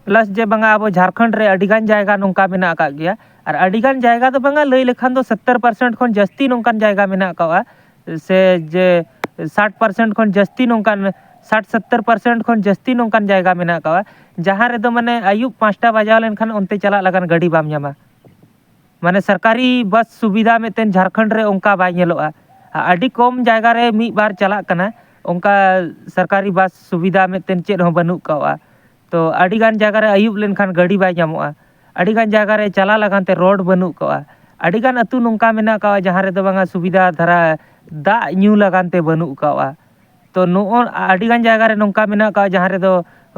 ᱯᱞᱟᱥ ᱡᱮ ᱵᱟᱝᱟ ᱟᱵᱚ ᱡᱷᱟᱲᱠᱷᱚᱸᱰ ᱨᱮ ᱟᱹᱰᱤᱜᱟᱱ ᱡᱟᱭᱜᱟ ᱱᱚᱝᱠᱟ ᱢᱮᱱᱟᱜ ᱟᱠᱟᱫ ᱜᱮᱭᱟ, ᱟᱨ ᱟᱹᱰᱤᱜᱟᱱ ᱡᱟᱭᱜᱟ ᱫᱚ ᱵᱟᱝᱟ, ᱞᱟᱹᱭ ᱞᱮᱠᱷᱟᱱ ᱫᱚ ᱥᱚᱛᱛᱚᱨ ᱯᱟᱨᱥᱮᱱᱴ ᱠᱷᱚᱱ ᱡᱟᱹᱥᱛᱤ ᱱᱚᱝᱠᱟᱱ ᱡᱟᱭᱜᱟ ᱢᱮᱱᱟᱜ ᱟᱠᱟᱫᱼᱟ, ᱥᱮ ᱡᱮ ᱥᱟᱴ ᱯᱟᱨᱥᱮᱱᱴ ᱠᱷᱚᱱ ᱡᱟᱹᱥᱛᱤ ᱱᱚᱝᱠᱟᱱ, ᱥᱟᱴ ᱥᱚᱛᱛᱚᱨ ᱯᱟᱨᱥᱮᱱᱴ ᱠᱷᱚᱱ ᱡᱟᱹᱥᱛᱤ ᱱᱚᱝᱠᱟᱱ ᱡᱟᱭᱜᱟ ᱢᱮᱱᱟᱜ ᱟᱠᱟᱫᱼᱟ, ᱡᱟᱦᱟᱸ ᱨᱮᱫᱚ ᱢᱟᱱᱮ ᱟᱹᱭᱩᱵ ᱯᱟᱸᱪᱴᱟ ᱵᱟᱡᱟᱣ ᱞᱮᱱᱠᱷᱟᱱ ᱚᱱᱛᱮ ᱪᱟᱞᱟᱜ ᱞᱟᱜᱟᱱ ᱜᱟᱹᱰᱤ ᱵᱟᱢ ᱧᱟᱢᱟ᱾ ᱢᱟᱱᱮ ᱥᱚᱨᱠᱟᱨᱤ ᱵᱟᱥ ᱥᱩᱵᱤᱫᱷᱟ ᱢᱤᱫᱴᱮᱱ ᱡᱷᱟᱲᱠᱷᱚᱸᱰ ᱨᱮ ᱚᱱᱠᱟ ᱵᱟᱭ ᱧᱮᱞᱚᱜᱼᱟ᱾ ᱟᱹᱰᱤ ᱠᱚᱢ ᱡᱟᱭᱜᱟ ᱨᱮ ᱢᱤᱫ ᱵᱟᱨ ᱪᱟᱞᱟᱜ ᱠᱟᱱᱟ, ᱚᱱᱠᱟ ᱥᱚᱨᱠᱟᱨᱤ ᱵᱟᱥ ᱥᱩᱵᱤᱫᱷᱟ ᱢᱤᱫᱴᱮᱱ ᱪᱮᱫ ᱦᱚᱸ ᱵᱟᱹᱱᱩᱜ ᱠᱟᱜᱼᱟ᱾ ᱛᱚ ᱟᱹᱰᱤᱜᱟᱱ ᱡᱟᱭᱜᱟ ᱨᱮ ᱟᱹᱭᱩᱵ ᱞᱮᱱᱠᱷᱟᱱ ᱜᱟᱹᱰᱤ ᱵᱟᱭ ᱧᱟᱢᱚᱜᱼᱟ, ᱟᱹᱰᱤᱜᱟᱱ ᱡᱟᱭᱜᱟ ᱨᱮ ᱪᱟᱞᱟᱜ ᱞᱟᱜᱟᱱ ᱛᱮ ᱨᱳᱰ ᱵᱟᱹᱱᱩᱜ ᱠᱟᱜᱼᱟ, ᱟᱹᱰᱤᱜᱟᱱ ᱟᱹᱛᱩ ᱱᱚᱝᱠᱟ ᱢᱮᱱᱟᱜ ᱠᱟᱜᱼᱟ ᱡᱟᱦᱟᱸ ᱨᱮᱫᱚ ᱵᱟᱝᱟ ᱥᱩᱵᱤᱫᱷᱟ ᱫᱷᱟᱨᱟ ᱫᱟᱜ ᱧᱩ ᱞᱟᱜᱟᱱ ᱛᱮ ᱵᱟᱹᱱᱩᱜ ᱠᱟᱜᱼᱟ᱾ ᱛᱚ ᱱᱚᱜᱼᱚ ᱟᱹᱰᱤᱜᱟᱱ ᱡᱟᱭᱜᱟ ᱨᱮ ᱱᱚᱝᱠᱟ ᱢᱮᱱᱟᱜ ᱠᱟᱜᱼᱟ ᱡᱟᱦᱟᱸ ᱨᱮᱫᱚ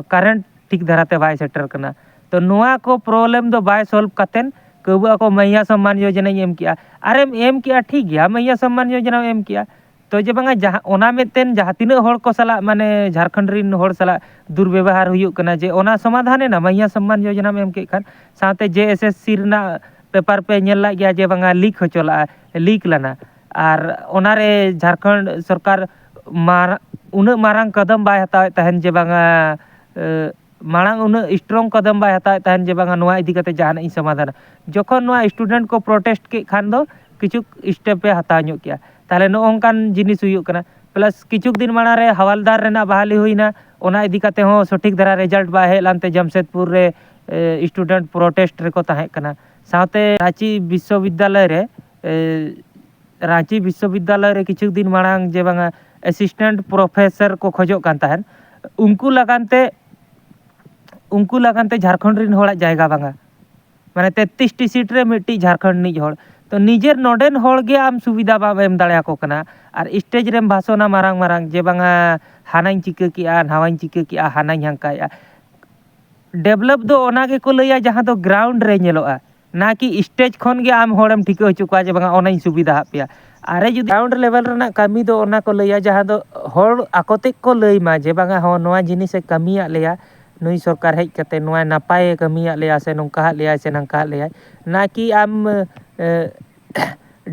ᱠᱟᱨᱮᱱᱴ ᱴᱷᱤᱠ ᱫᱷᱟᱨᱟᱛᱮ ᱵᱟᱭ ᱥᱮᱴᱮᱨ ᱠᱟᱱᱟ᱾ ᱛᱚ ᱱᱚᱣᱟ ᱠᱚ ᱯᱨᱚᱵᱞᱮᱢ ᱫᱚ ᱵᱟᱭ ᱥᱚᱞᱵᱷ ᱠᱟᱛᱮᱱ ᱠᱟᱹᱣᱵᱟᱹ ᱟᱠᱚ ᱢᱟᱹᱭᱭᱟ ᱥᱚᱢᱢᱟᱱ ᱭᱳᱡᱚᱱᱟᱧ ᱮᱢ ᱠᱮᱜᱼᱟ᱾ ᱟᱨᱮᱢ ᱮᱢ ᱠᱮᱜᱼᱟ, ᱴᱷᱤᱠ ᱜᱮᱭᱟ, ᱢᱟᱹᱭᱭᱟ ᱥᱚᱢᱢᱟᱱ ᱭᱳᱡᱚᱱᱟᱢ ᱮᱢ ᱠᱮᱜᱼᱟ᱾ ᱛᱚ ᱡᱮ ᱵᱟᱝᱟ ᱡᱟᱦᱟᱸ ᱚᱱᱟ ᱢᱤᱫᱴᱮᱱ ᱡᱟᱦᱟᱸ ᱛᱤᱱᱟᱹᱜ ᱦᱚᱲ ᱠᱚ ᱥᱟᱞᱟᱜ ᱢᱟᱱᱮ ᱡᱷᱟᱲᱠᱷᱚᱸᱰ ᱨᱮᱱ ᱦᱚᱲ ᱥᱟᱞᱟᱜ ᱫᱩᱨᱵᱮᱵᱚᱦᱟᱨ ᱦᱩᱭᱩᱜ ᱠᱟᱱᱟ ᱡᱮ ᱚᱱᱟ ᱥᱚᱢᱟᱫᱷᱟᱱ ᱮᱱᱟ ᱢᱟᱹᱭᱭᱟ ᱥᱚᱢᱢᱟᱱ ᱭᱳᱡᱚᱱᱟᱢ ᱮᱢ ᱠᱮᱫ ᱠᱷᱟᱱ᱾ ᱥᱟᱶᱛᱮ ᱡᱮ ᱮᱥ ᱮᱥ ᱥᱤ ᱨᱮᱱᱟᱜ ᱯᱮᱯᱟᱨ ᱯᱮ ᱧᱮᱞ ᱞᱮᱫ ᱜᱮᱭᱟ ᱡᱮ ᱵᱟᱝᱟ ᱞᱤᱠ ᱦᱚᱪᱚ ᱞᱮᱜᱼᱟ, ᱞᱤᱠ ᱞᱮᱱᱟ᱾ ᱟᱨ ᱚᱱᱟᱨᱮ ᱡᱷᱟᱲᱠᱷᱚᱸᱰ ᱥᱚᱨᱠᱟᱨ ᱢᱟᱨ-, ᱩᱱᱟᱹᱜ ᱢᱟᱨᱟᱝ ᱠᱚᱫᱚᱢ ᱵᱟᱭ ᱦᱟᱛᱟᱣᱮᱫ ᱛᱟᱦᱮᱱ ᱡᱮ ᱵᱟᱝᱟ, ᱮ, ᱢᱟᱲᱟᱝ ᱩᱱᱟᱹᱜ ᱥᱴᱨᱚᱝ ᱠᱚᱫᱚᱢ ᱵᱟᱭ ᱦᱟᱛᱟᱣᱮᱫ ᱛᱟᱦᱮᱱ ᱡᱮ ᱵᱟᱝᱟ ᱱᱚᱣᱟ ᱤᱫᱤ ᱠᱟᱛᱮ ᱡᱟᱦᱟᱱᱟᱜ ᱤᱧ ᱥᱚᱢᱟᱫᱷᱟᱱᱟ᱾ ᱡᱚᱠᱷᱚᱱ ᱱᱚᱣᱟ ᱥᱴᱩᱰᱮᱱᱴ ᱠᱚ ᱯᱨᱚᱴᱮᱥᱴ ᱠᱮᱫ ᱠᱷᱟᱱ ᱫᱚ ᱠᱤᱪᱷᱩ ᱥᱴᱮᱯ ᱮ ᱦᱟᱛᱟᱣ ᱧᱚᱜ ᱠᱮᱜᱼᱟ᱾ ᱛᱟᱦᱚᱞᱮ ᱱᱚᱜᱼᱚ ᱱᱚᱝᱠᱟᱱ ᱡᱤᱱᱤᱥ ᱦᱩᱭᱩᱜ ᱠᱟᱱᱟ᱾ ᱯᱞᱟᱥ ᱠᱤᱪᱷᱩ ᱫᱤᱱ ᱢᱟᱲᱟᱝ ᱨᱮ ᱦᱟᱣᱟᱞᱫᱟᱨ ᱨᱮᱱᱟᱜ ᱵᱟᱦᱟᱞᱤ ᱦᱩᱭᱱᱟ, ᱚᱱᱟ ᱤᱫᱤ ᱠᱟᱛᱮ ᱦᱚᱸ ᱥᱚᱴᱷᱤᱠ ᱫᱷᱟᱨᱟ ᱨᱮᱡᱟᱞᱴ ᱵᱟᱭ ᱦᱮᱡ ᱞᱮᱱᱛᱮ ᱡᱟᱢᱥᱮᱫᱽᱯᱩᱨ ᱨᱮ ᱥᱴᱩᱰᱮᱱᱴ ᱯᱨᱚᱴᱮᱥᱴ ᱨᱮᱠᱚ ᱛᱟᱦᱮᱸ ᱠᱟᱱᱟ᱾ ᱥᱟᱶᱛᱮ ᱨᱟᱸᱪᱤ ᱵᱤᱥᱥᱚᱵᱤᱫᱽᱫᱟᱞᱚᱭ ᱨᱮ ᱨᱟᱸᱪᱤ ᱵᱤᱥᱥᱚᱵᱤᱫᱽᱫᱟᱞᱚᱭ ᱨᱮ ᱠᱤᱪᱷᱩ ᱫᱤᱱ ᱢᱟᱲᱟᱝ ᱡᱮ ᱵᱟᱝᱟ ᱮᱥᱤᱥᱴᱮᱱᱴ ᱯᱨᱚᱯᱷᱮᱥᱚᱨ ᱠᱚ ᱠᱷᱚᱡᱚᱜ ᱠᱟᱱ ᱛᱟᱦᱮᱸᱫ, ᱩᱱᱠᱩ ᱞᱟᱜᱟᱱ ᱛᱮ ᱩᱱᱠᱩ ᱞᱟᱜᱟᱱ ᱛᱮ ᱡᱷᱟᱲᱠᱷᱚᱸᱰ ᱨᱮᱱ ᱦᱚᱲᱟᱜ ᱡᱟᱭᱜᱟ ᱵᱟᱝᱟ᱾ ᱢᱟᱱᱮ ᱛᱮᱛᱨᱤᱥ ᱴᱤ ᱥᱤᱴ ᱨᱮ ᱢᱤᱫᱴᱤᱡ ᱡᱷᱟᱲᱠᱷᱚᱸᱰ ᱨᱤᱱᱤᱡ ᱦᱚᱲ᱾ ᱛᱚ ᱱᱤᱡᱮᱨ ᱱᱚᱰᱮᱱ ᱦᱚᱲ ᱜᱮ ᱟᱢ ᱥᱩᱵᱤᱫᱷᱟ ᱵᱟᱢ ᱮᱢ ᱫᱟᱲᱮᱭᱟᱠᱚ ᱠᱟᱱᱟ᱾ ᱟᱨ ᱥᱴᱮᱡᱽ ᱨᱮᱢ ᱵᱷᱟᱥᱚᱱᱟ ᱢᱟᱨᱟᱝ ᱢᱟᱨᱟᱝ ᱡᱮ ᱵᱟᱝᱟ ᱦᱟᱱᱟᱧ ᱪᱤᱠᱟᱹ ᱠᱮᱜᱼᱟ, ᱱᱟᱣᱟᱧ ᱪᱤᱠᱟᱹ ᱠᱮᱜᱼᱟ, ᱦᱟᱱᱟᱧ ᱦᱟᱱᱠᱟᱭᱮᱜᱼᱟ᱾ ᱰᱮᱵᱷᱞᱚᱯ ᱫᱚ ᱚᱱᱟ ᱜᱮᱠᱚ ᱞᱟᱹᱭᱟ ᱡᱟᱦᱟᱸ ᱫᱚ ᱜᱨᱟᱣᱩᱱᱰ ᱨᱮ ᱧᱮᱞᱚᱜᱼᱟ, ᱱᱟ ᱠᱤ ᱥᱴᱮᱡᱽ ᱠᱷᱚᱱ ᱜᱮ ᱟᱢ ᱦᱚᱲᱮᱢ ᱴᱷᱤᱠᱟᱹ ᱦᱚᱪᱚ ᱠᱚᱣᱟ ᱡᱮ ᱵᱟᱝᱟ ᱚᱱᱟᱧ ᱥᱩᱵᱤᱫᱷᱟ ᱟᱫ ᱯᱮᱭᱟ᱾ ᱟᱨᱮ ᱡᱩᱫᱤ ᱜᱨᱟᱣᱩᱱᱰ ᱞᱮᱵᱮᱞ ᱨᱮᱱᱟᱜ ᱠᱟᱹᱢᱤ ᱫᱚ ᱚᱱᱟ ᱠᱚ ᱞᱟᱹᱭᱟ ᱡᱟᱦᱟᱸ ᱫᱚ ᱦᱚᱲ ᱟᱠᱚ ᱛᱮᱫ ᱠᱚ ᱞᱟᱹᱭ ᱢᱟ ᱡᱮ ᱵᱟᱝᱟ ᱦᱚᱸ ᱱᱚᱣᱟ ᱡᱤᱱᱤᱥᱮ ᱠᱟᱹᱢᱤᱭᱟᱫ ᱞᱮᱭᱟ, ᱱᱩᱭ ᱥᱚᱨᱠᱟᱨ ᱦᱮᱡ ᱠᱟᱛᱮ ᱱᱚᱣᱟ ᱱᱟᱯᱟᱭᱮ ᱠᱟᱹᱢᱤᱭᱟᱫ ᱞᱮᱭᱟ ᱥᱮ ᱱᱚᱝᱠᱟ ᱟᱫ ᱞᱮᱭᱟᱭ ᱥᱮ ᱱᱟᱝᱠᱟ ᱟᱫ ᱞᱮᱭᱟᱭ᱾ ᱱᱟ ᱠᱤ ᱟᱢ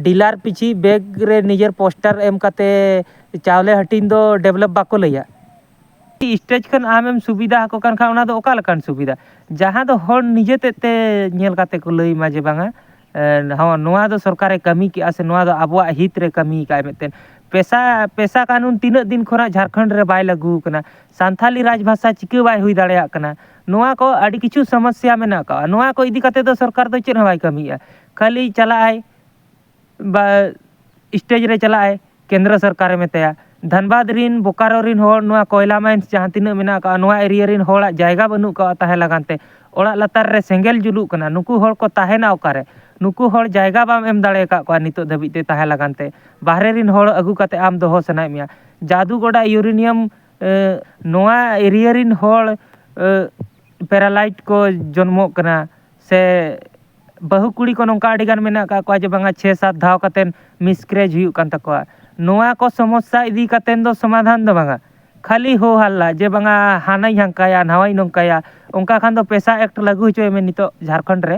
ᱰᱤᱞᱟᱨ ᱯᱤᱪᱷᱤ ᱵᱮᱜᱽ ᱨᱮ ᱱᱤᱡᱮᱨ ᱯᱳᱥᱴᱟᱨ ᱮᱢ ᱠᱟᱛᱮ ᱪᱟᱣᱞᱮ ᱦᱟᱹᱴᱤᱧ ᱫᱚ ᱰᱮᱵᱷᱞᱚᱯ ᱵᱟᱠᱚ ᱞᱟᱹᱭᱟ᱾ ᱥᱴᱮᱡᱽ ᱠᱷᱚᱱ ᱟᱢᱮᱢ ᱥᱩᱵᱤᱫᱷᱟ ᱟᱠᱚ ᱠᱟᱱ ᱠᱷᱟᱱ ᱚᱱᱟ ᱫᱚ ᱚᱠᱟ ᱞᱮᱠᱟᱱ ᱥᱩᱵᱤᱫᱷᱟ? ᱡᱟᱦᱟᱸ ᱫᱚ ᱦᱚᱲ ᱱᱤᱡᱮ ᱛᱮᱫ ᱛᱮ ᱧᱮᱞ ᱠᱟᱛᱮ ᱠᱚ ᱞᱟᱹᱭ ᱢᱟ ᱡᱮ ᱵᱟᱝᱟ ᱦᱚᱸ ᱱᱚᱣᱟ ᱫᱚ ᱥᱚᱨᱠᱟᱨᱮ ᱠᱟᱹᱢᱤ ᱠᱮᱜᱼᱟ ᱥᱮ ᱱᱚᱣᱟ ᱫᱚ ᱟᱵᱚᱣᱟᱜ ᱦᱤᱛ ᱨᱮ ᱠᱟᱹᱢᱤ ᱠᱟᱜᱼᱟᱭ ᱢᱤᱫᱴᱮᱱ᱾ ᱯᱮᱥᱟ ᱯᱮᱥᱟ ᱠᱟᱹᱱᱩᱱ ᱛᱤᱱᱟᱹᱜ ᱫᱤᱱ ᱠᱷᱚᱱᱟᱜ ᱡᱷᱟᱲᱠᱷᱚᱸᱰ ᱨᱮ ᱵᱟᱭ ᱞᱟᱹᱜᱩ ᱟᱠᱟᱱᱟ? ᱥᱟᱱᱛᱷᱟᱞᱤ ᱨᱟᱡᱽ ᱵᱷᱟᱥᱟ ᱪᱤᱠᱟᱹ ᱵᱟᱭ ᱦᱩᱭ ᱫᱟᱲᱮᱭᱟᱜ ᱠᱟᱱᱟ? ᱱᱚᱣᱟ ᱠᱚ ᱟᱹᱰᱤ ᱠᱤᱪᱷᱩ ᱥᱚᱢᱚᱥᱥᱟ ᱢᱮᱱᱟᱜ ᱟᱠᱟᱫᱼᱟ᱾ ᱱᱚᱣᱟ ᱠᱚ ᱤᱫᱤ ᱠᱟᱛᱮ ᱫᱚ ᱥᱚᱨᱠᱟᱨ ᱫᱚ ᱪᱮᱫ ᱦᱚᱸ ᱵᱟᱭ ᱠᱟᱹᱢᱤᱭᱮᱫᱼᱟ᱾ ᱠᱷᱟᱹᱞᱤ ᱪᱟᱞᱟᱜᱼᱟᱭ ᱵᱟ ᱥᱴᱮᱡᱽ ᱨᱮ ᱪᱟᱞᱟᱜᱼᱟᱭ, ᱠᱮᱱᱫᱨᱚ ᱥᱚᱨᱠᱟᱨᱮ ᱢᱮᱛᱟᱭᱟ, ᱫᱷᱟᱱᱵᱟᱫᱽ ᱨᱤᱱ, ᱵᱳᱠᱟᱨᱳ ᱨᱤᱱ ᱦᱚᱲ, ᱱᱚᱣᱟ ᱠᱚᱭᱞᱟ ᱢᱟᱭᱤᱱᱥ ᱡᱟᱦᱟᱸ ᱛᱤᱱᱟᱹᱜ ᱢᱮᱱᱟᱜ ᱟᱠᱟᱫᱼᱟ, ᱱᱚᱣᱟ ᱮᱨᱤᱭᱟ ᱨᱤᱱ ᱦᱚᱲᱟᱜ ᱡᱟᱭᱜᱟ ᱵᱟᱹᱱᱩᱜ ᱟᱠᱟᱫᱼᱟ ᱛᱟᱦᱮᱸ ᱞᱟᱜᱟᱱ ᱛᱮ᱾ ᱚᱲᱟᱜ ᱞᱟᱛᱟᱨ ᱨᱮ ᱥᱮᱸᱜᱮᱞ ᱡᱩᱞᱩᱜ ᱠᱟᱱᱟ, ᱱᱩᱠᱩ ᱦᱚᱲ ᱠᱚ ᱛᱟᱦᱮᱱᱟ ᱚᱠᱟᱨᱮ? ᱱᱩᱠᱩ ᱦᱚᱲ ᱡᱟᱭᱜᱟ ᱵᱟᱢ ᱮᱢ ᱫᱟᱲᱮ ᱟᱠᱟᱫ ᱠᱚᱣᱟ ᱱᱤᱛᱚᱜ ᱫᱷᱟᱹᱵᱤᱡ ᱛᱮ ᱛᱟᱦᱮᱸ ᱞᱟᱜᱟᱱ ᱛᱮ᱾ ᱵᱟᱦᱨᱮ ᱨᱤᱱ ᱦᱚᱲ ᱟᱹᱜᱩ ᱠᱟᱛᱮ ᱟᱢ ᱫᱚᱦᱚ ᱥᱟᱱᱟᱭᱮᱫ ᱢᱮᱭᱟ᱾ ᱡᱟᱫᱩᱜᱚᱰᱟ ᱤᱭᱩᱨᱮᱱᱤᱭᱟᱢ, ᱮ, ᱱᱚᱣᱟ ᱮᱨᱤᱭᱟ ᱨᱤᱱ ᱦᱚᱲ, ᱮ, ᱯᱮᱨᱟᱞᱟᱭᱤᱴ ᱠᱚ ᱡᱚᱱᱢᱚᱜ ᱠᱟᱱᱟ, ᱥᱮ ᱵᱟᱹᱦᱩ ᱠᱩᱲᱤ ᱠᱚ ᱱᱚᱝᱠᱟ ᱟᱹᱰᱤ ᱜᱟᱱ ᱢᱮᱱᱟᱜ ᱟᱠᱟᱫ ᱠᱚᱣᱟ ᱡᱮ ᱵᱟᱝᱟ ᱪᱷᱮ ᱥᱟᱛ ᱫᱷᱟᱣ ᱠᱟᱛᱮᱫ ᱢᱤᱥᱠᱨᱮᱡᱽ ᱦᱩᱭᱩᱜ ᱠᱟᱱ ᱛᱟᱠᱚᱣᱟ᱾ ᱱᱚᱣᱟ ᱠᱚ ᱥᱚᱢᱚᱥᱥᱟ ᱤᱫᱤ ᱠᱟᱛᱮᱫ ᱫᱚ ᱥᱚᱢᱟᱫᱷᱟᱱ ᱫᱚ ᱵᱟᱝᱟ, ᱠᱷᱟᱹᱞᱤ ᱦᱳ ᱦᱟᱞᱞᱟ ᱡᱮ ᱵᱟᱝᱟ ᱦᱟᱱᱟᱧ ᱦᱟᱱᱠᱟᱭᱟ, ᱱᱟᱣᱟᱧ ᱱᱚᱝᱠᱟᱭᱟ᱾ ᱚᱱᱠᱟ ᱠᱷᱟᱱ ᱫᱚ ᱯᱮᱥᱟ ᱮᱠᱴ ᱞᱟᱹᱜᱩ ᱦᱚᱪᱚᱭ ᱢᱮ ᱱᱤᱛᱚᱜ ᱡᱷᱟᱲᱠᱷᱚᱸᱰ ᱨᱮ᱾